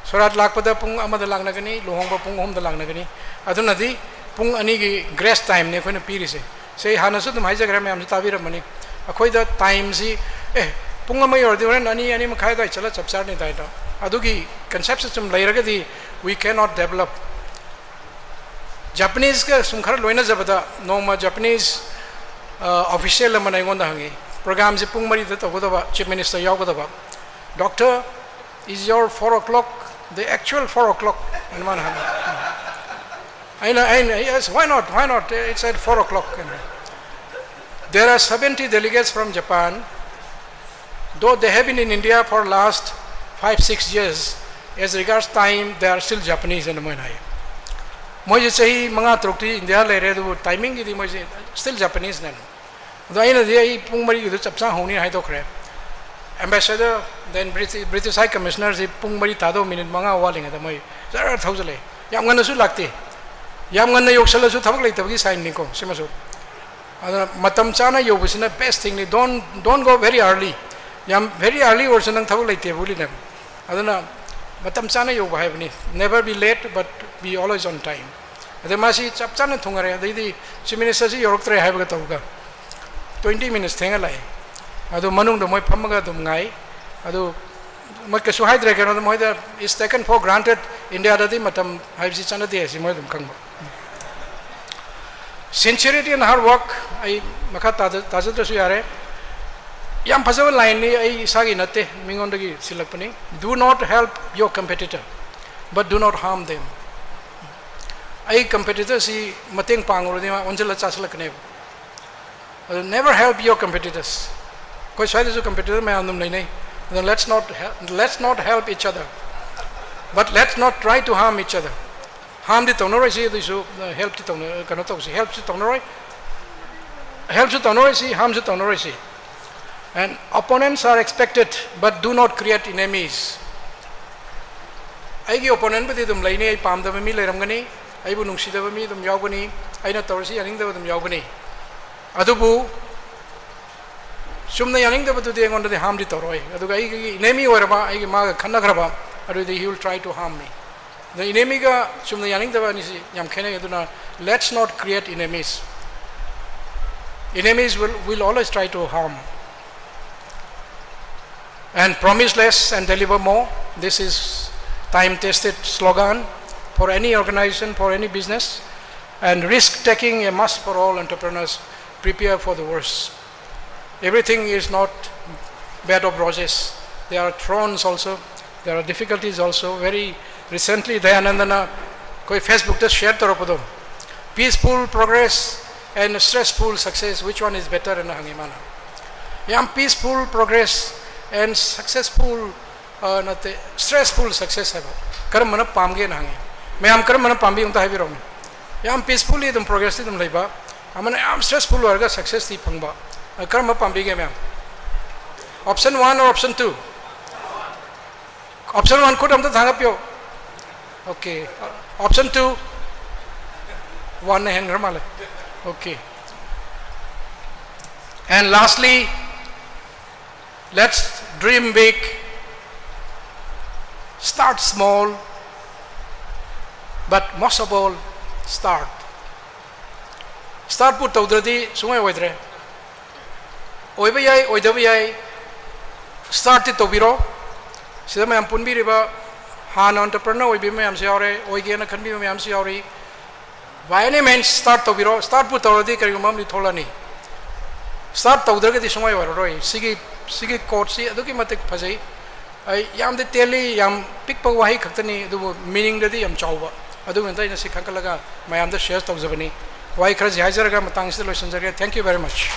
ꯁꯣꯔꯥꯠ ꯂꯥꯛꯄꯗ ꯄꯨꯡ ꯑꯃꯗ ꯂꯥꯛꯅꯒꯅꯤ, ꯂꯨꯍꯣꯡꯕ ꯄꯨꯡ ꯑꯍꯨꯝꯗ ꯂꯥꯛꯅꯒꯅꯤ꯫ ꯑꯗꯨꯅꯗꯤ ꯄꯨꯡ ꯑꯅꯤꯒꯤ grace timeꯅꯤ ꯑꯩꯈꯣꯏꯅ ꯄꯤꯔꯤꯁꯦ꯫ ꯁꯤ ꯑꯩ ꯍꯥꯟꯅꯁꯨ ꯑꯗꯨꯝ ꯍꯥꯏꯖꯈ꯭ꯔꯦ, ꯃꯌꯥꯝꯁꯨ ꯇꯥꯕꯤꯔꯝꯃꯅꯤ꯫ ꯑꯩꯈꯣꯏꯗ timeꯁꯤ, ꯑꯦ, ꯄꯨꯡ ꯑꯃ ꯌꯧꯔꯗꯤ ꯍꯣꯔꯦꯟ ꯑꯅꯤ, ꯑꯅꯤ ꯃꯈꯥꯏ ꯑꯗꯨꯋꯥꯏ ꯆꯠꯂ ꯆꯞ ꯆꯥꯔꯅꯤ ꯑꯗꯨꯋꯥꯏꯗ꯫ ꯑꯗꯨꯒꯤ conceptꯁꯦ ꯁꯨꯝ ꯂꯩꯔꯒꯗꯤ we cannot develop꯫ Japaneseꯀ ꯁꯨꯝ ꯈꯔ ꯂꯣꯏꯅꯖꯕꯗ ꯅꯣꯡꯃ Japanese official ꯑꯃꯅ ꯑꯩꯉꯣꯟꯗ ꯍꯪꯉꯤ, programꯁꯦ ꯄꯨꯡ ꯃꯔꯤꯗ ꯇꯧꯒꯗꯕ, Chief Minister ꯌꯥꯎꯒꯗꯕ, "Doctor, is your four o'clock the actual four o'clock?" ꯑꯗꯨꯃꯥꯏꯅ ꯍꯪꯉꯤ꯫ ꯑꯩꯅ, ꯑꯩꯅ, "Yes, why not? Why not? It's at four o'clock." There are seventy delegates from Japan. Though they have been in India for last five, six years, as regards time, they are still Japanese, and ꯃꯣꯏꯅ ꯍꯥꯏ꯫ ꯃꯣꯏꯁꯦ ꯆꯍꯤ ꯃꯉꯥ ꯇꯔꯨꯛꯇꯤ India ꯂꯩꯔꯦ, ꯑꯗꯨꯕꯨ timingꯒꯤꯗꯤ ꯃꯣꯏꯁꯦ still Japaneseꯅꯦ꯫ ꯑꯗꯣ ꯑꯩꯅꯗꯤ ꯑꯩ ꯄꯨꯡ ꯃꯔꯤꯒꯤꯗꯨ ꯆꯞ ꯆꯥ ꯍꯧꯅꯤ ꯍꯥꯏꯗꯣꯛꯈ꯭ꯔꯦ꯫ Ambassador, then British, British High Commissionerꯁꯤ ꯄꯨꯡ ꯃꯔꯤ ꯇꯥꯗꯧꯕ minute ꯃꯉꯥ ꯋꯥꯠꯂꯤꯉꯩꯗ ꯃꯣꯏ ꯖꯔ ꯊꯧꯖꯜꯂꯛꯑꯦ꯫ ꯌꯥꯝ ꯉꯟꯅꯁꯨ ꯂꯥꯛꯇꯦ, ꯌꯥꯝ ꯉꯟꯅ ꯌꯧꯁꯜꯂꯁꯨ ꯊꯕꯛ ꯂꯩꯇꯕꯒꯤ signꯅꯤꯀꯣ ꯁꯤꯃꯁꯨ꯫ ꯑꯗꯨꯅ ꯃꯇꯝ ꯆꯥꯅ ꯌꯧꯕꯁꯤꯅ best thingꯅꯤ꯫ Don't, don't go very early. ꯌꯥꯝ very early ꯑꯣꯏꯔꯁꯨ ꯅꯪ ꯊꯕꯛ ꯂꯩꯇꯦ ꯕꯨꯂꯤꯅꯦꯕ꯫ ꯑꯗꯨꯅ ꯃꯇꯝ ꯆꯥꯅ ꯌꯧꯕ ꯍꯥꯏꯕꯅꯤ꯫ Never be late, but be always on time. ꯑꯗ ꯃꯥꯁꯤ ꯆꯞ ꯆꯥꯅ ꯊꯨꯡꯉꯔꯦ꯫ ꯑꯗꯩꯗꯤ Chief Ministerꯁꯤ ꯌꯧꯔꯛꯇ꯭ꯔꯦ ꯍꯥꯏꯕꯒ ꯇꯧꯕꯒ twenty minutes ꯊꯦꯡꯅ ꯂꯥꯛꯑꯦ꯫ ꯑꯗꯨ ꯃꯅꯨꯡꯗ ꯃꯣꯏ ꯐꯝꯃꯒ ꯑꯗꯨꯝ ꯉꯥꯏ꯫ ꯑꯗꯨ ꯃꯣꯏ ꯀꯩꯁꯨ ꯍꯥꯏꯗ꯭ꯔꯦ, ꯀꯩꯅꯣꯗ ꯃꯣꯏꯗ is taken for granted, ꯏꯟꯗꯤꯌꯥꯗꯗꯤ ꯃꯇꯝ ꯍꯥꯏꯕꯁꯤ ꯆꯠꯅꯗꯦ ꯍꯥꯏꯁꯤ ꯃꯣꯏ ꯑꯗꯨꯝ ꯈꯪꯕ꯫ Sincerity and hard work, ꯑꯩ ꯃꯈꯥ ꯇꯥꯖ-, ꯇꯥꯖꯗ꯭ꯔꯁꯨ ꯌꯥꯔꯦ꯫ ꯌꯥꯝ ꯐꯖꯕ lineꯅꯤ, ꯑꯩ ꯏꯁꯥꯒꯤ ꯅꯠꯇꯦ, ꯃꯤꯉꯣꯟꯗꯒꯤ ꯁꯤꯜꯂꯛꯄꯅꯤ꯫ Do not help your competitor, but do not harm them. ꯑꯩ competitorꯁꯤ ꯃꯇꯦꯡ ꯄꯥꯡꯉꯨꯔꯗꯤ ꯃꯥ ꯑꯣꯟꯁꯤꯜꯂ ꯆꯥꯁꯤꯜꯂꯛꯀꯅꯦꯕ꯫ ꯑꯗꯨ never help your competitors. ꯑꯩꯈꯣꯏ ꯁ꯭ꯋꯥꯏꯗꯁꯨ competitor ꯃꯌꯥꯝ ꯑꯗꯨꯝ ꯂꯩꯅꯩ꯫ ꯑꯗꯨꯅ let's not help, let's not help each other, but let's not try to harm each other. Harmꯗꯤ ꯇꯧꯅꯔꯣꯏꯁꯤ, ꯑꯗꯨꯏꯁꯨ helpꯇꯤ ꯇꯧꯅ-, ꯀꯩꯅꯣ ꯇꯧꯁꯤ, helpꯁꯨ ꯇꯧꯅꯔꯣꯏ, helpꯁꯨ ꯇꯧꯅꯔꯣꯏꯁꯤ, harmꯁꯨ ꯇꯧꯅꯔꯣꯏꯁꯤ꯫ And opponents are expected, but do not create enemies. ꯑꯩꯒꯤ opponentꯕꯨꯗꯤ ꯑꯗꯨꯝ ꯂꯩꯅꯤ, ꯑꯩ ꯄꯥꯝꯗꯕ ꯃꯤ ꯂꯩꯔꯝꯒꯅꯤ, ꯑꯩꯕꯨ ꯅꯨꯡꯁꯤꯗꯕ ꯃꯤ ꯑꯗꯨꯝ ꯌꯥꯎꯒꯅꯤ, ꯑꯩꯅ ꯇꯧꯔꯤꯁꯤ ꯌꯥꯅꯤꯡꯗꯕ ꯑꯗꯨꯝ ꯌꯥꯎꯒꯅꯤ꯫ ꯑꯗꯨꯕꯨ ꯆꯨꯝꯅ ꯌꯥꯅꯤꯡꯗꯕꯗꯨꯗꯤ ꯑꯩꯉꯣꯟꯗꯗꯤ harmꯗꯤ ꯇꯧꯔꯣꯏ꯫ ꯑꯗꯨꯒ ꯑꯩꯒꯤ enemy ꯑꯣꯏꯔꯕ, ꯑꯩꯒꯤ ꯃꯥꯒ ꯈꯠꯅꯈ꯭ꯔꯕ, ꯑꯗꯨꯗꯤ he will try to harm me. ꯑꯗ enemyꯒ ꯆꯨꯝꯅ ꯌꯥꯅꯤꯡꯗꯕ ꯑꯅꯤꯁꯤ ꯌꯥꯝ ꯈꯦꯠꯅꯩ꯫ ꯑꯗꯨꯅ let's not create enemies. Enemies will, will always try to harm. And promise less and deliver more. This is time-tested slogan for any organization, for any business. And risk-taking a must for all entrepreneurs. Prepare for the worst. Everything is not bed of roses. There are thorns also. There are difficulties also. Very recently, Dayanandana ꯑꯩꯈꯣꯏ Facebookꯇ share ꯇꯧꯔꯛꯄꯗꯣ, peaceful progress and stressful success, which one is better? ꯍꯥꯏꯅ ꯍꯪꯉꯤ ꯃꯥꯅ꯫ ꯌꯥꯝ peaceful progress and successful, ꯑ, ꯅꯠꯇꯦ, stressful success ꯍꯥꯏꯕ, ꯀꯔꯝꯕꯅ ꯄꯥꯝꯒꯦꯅ ꯍꯪꯉꯤ꯫ ꯃꯌꯥꯝ ꯀꯔꯝꯕꯅ ꯄꯥꯝꯕꯤ ꯑꯝꯇ ꯍꯥꯏꯕꯤꯔꯛꯎꯅꯦ꯫ ꯌꯥꯝ peacefully ꯑꯗꯨꯝ progressꯇꯤ ꯑꯗꯨꯝ ꯂꯩꯕ, ꯑꯃꯅ ꯌꯥꯝ stressful ꯑꯣꯏꯔꯒ successꯇꯤ ꯐꯪꯕ, ꯑ, ꯀꯔꯝꯕ ꯄꯥꯝꯕꯤꯒꯦ ꯃꯌꯥꯝ? Option one or option two? Option one ꯈꯨꯠ ꯑꯝꯇ ꯊꯥꯡꯒꯠꯄꯤꯌꯣ꯫ Okay. Option two? One ꯅ ꯍꯦꯟꯈ꯭ꯔ ꯃꯥꯜꯂꯦ꯫ Okay. And lastly, let's dream big. Start small. But most of all, start. Startꯄꯨ ꯇꯧꯗ꯭ꯔꯗꯤ ꯁꯨꯡꯑꯣꯏ ꯑꯣꯏꯗ꯭ꯔꯦ꯫ ꯑꯣꯏꯕ ꯌꯥꯏ, ꯑꯣꯏꯗꯕ ꯌꯥꯏ, startꯇꯤ ꯇꯧꯕꯤꯔꯣ꯫ ꯁꯤꯗ ꯃꯌꯥꯝ ꯄꯨꯟꯕꯤꯔꯤꯕ ꯍꯥꯟꯅ entrepreneur ꯑꯣꯏꯕꯤꯕ ꯃꯌꯥꯝꯁꯨ ꯌꯥꯎꯔꯦ, ꯑꯣꯏꯒꯦꯅ ꯈꯟꯕꯤꯕ ꯃꯌꯥꯝꯁꯨ ꯌꯥꯎꯔꯤ꯫ By any means start ꯇꯧꯕꯤꯔꯣ꯫ Startꯄꯨ ꯇꯧꯔꯗꯤ ꯀꯔꯤꯒꯨꯝꯕ ꯑꯃꯗꯤ ꯊꯣꯛꯂꯛꯑꯅꯤ꯫ Start ꯇꯧꯗ꯭ꯔꯒꯗꯤ ꯁꯨꯡꯑꯣꯏ ꯑꯣꯏꯔꯔꯣꯏ꯫ ꯁꯤꯒꯤ, ꯁꯤꯒꯤ quoteꯁꯤ ꯑꯗꯨꯛꯀꯤ ꯃꯇꯤꯛ ꯐꯖꯩ꯫ ꯑꯩ ꯌꯥꯝ detailly, ꯌꯥꯝ ꯄꯤꯛꯄ ꯋꯥꯍꯩ ꯈꯛꯇꯅꯤ, ꯑꯗꯨꯕꯨ meaningꯗꯗꯤ ꯌꯥꯝ ꯆꯥꯎꯕ꯫ ꯑꯗꯨꯒꯤꯗꯃꯛꯇ ꯑꯩꯅ ꯁꯤ ꯈꯟꯒꯠꯂꯒ ꯃꯌꯥꯝꯗ share ꯇꯧꯖꯕꯅꯤ꯫ ꯋꯥꯍꯩ ꯈꯔꯁꯤ ꯍꯥꯏꯖꯔꯒ ꯃꯇꯥꯡꯁꯤꯗ ꯂꯣꯏꯁꯤꯟꯖꯔꯒꯦ꯫ Thank you very much.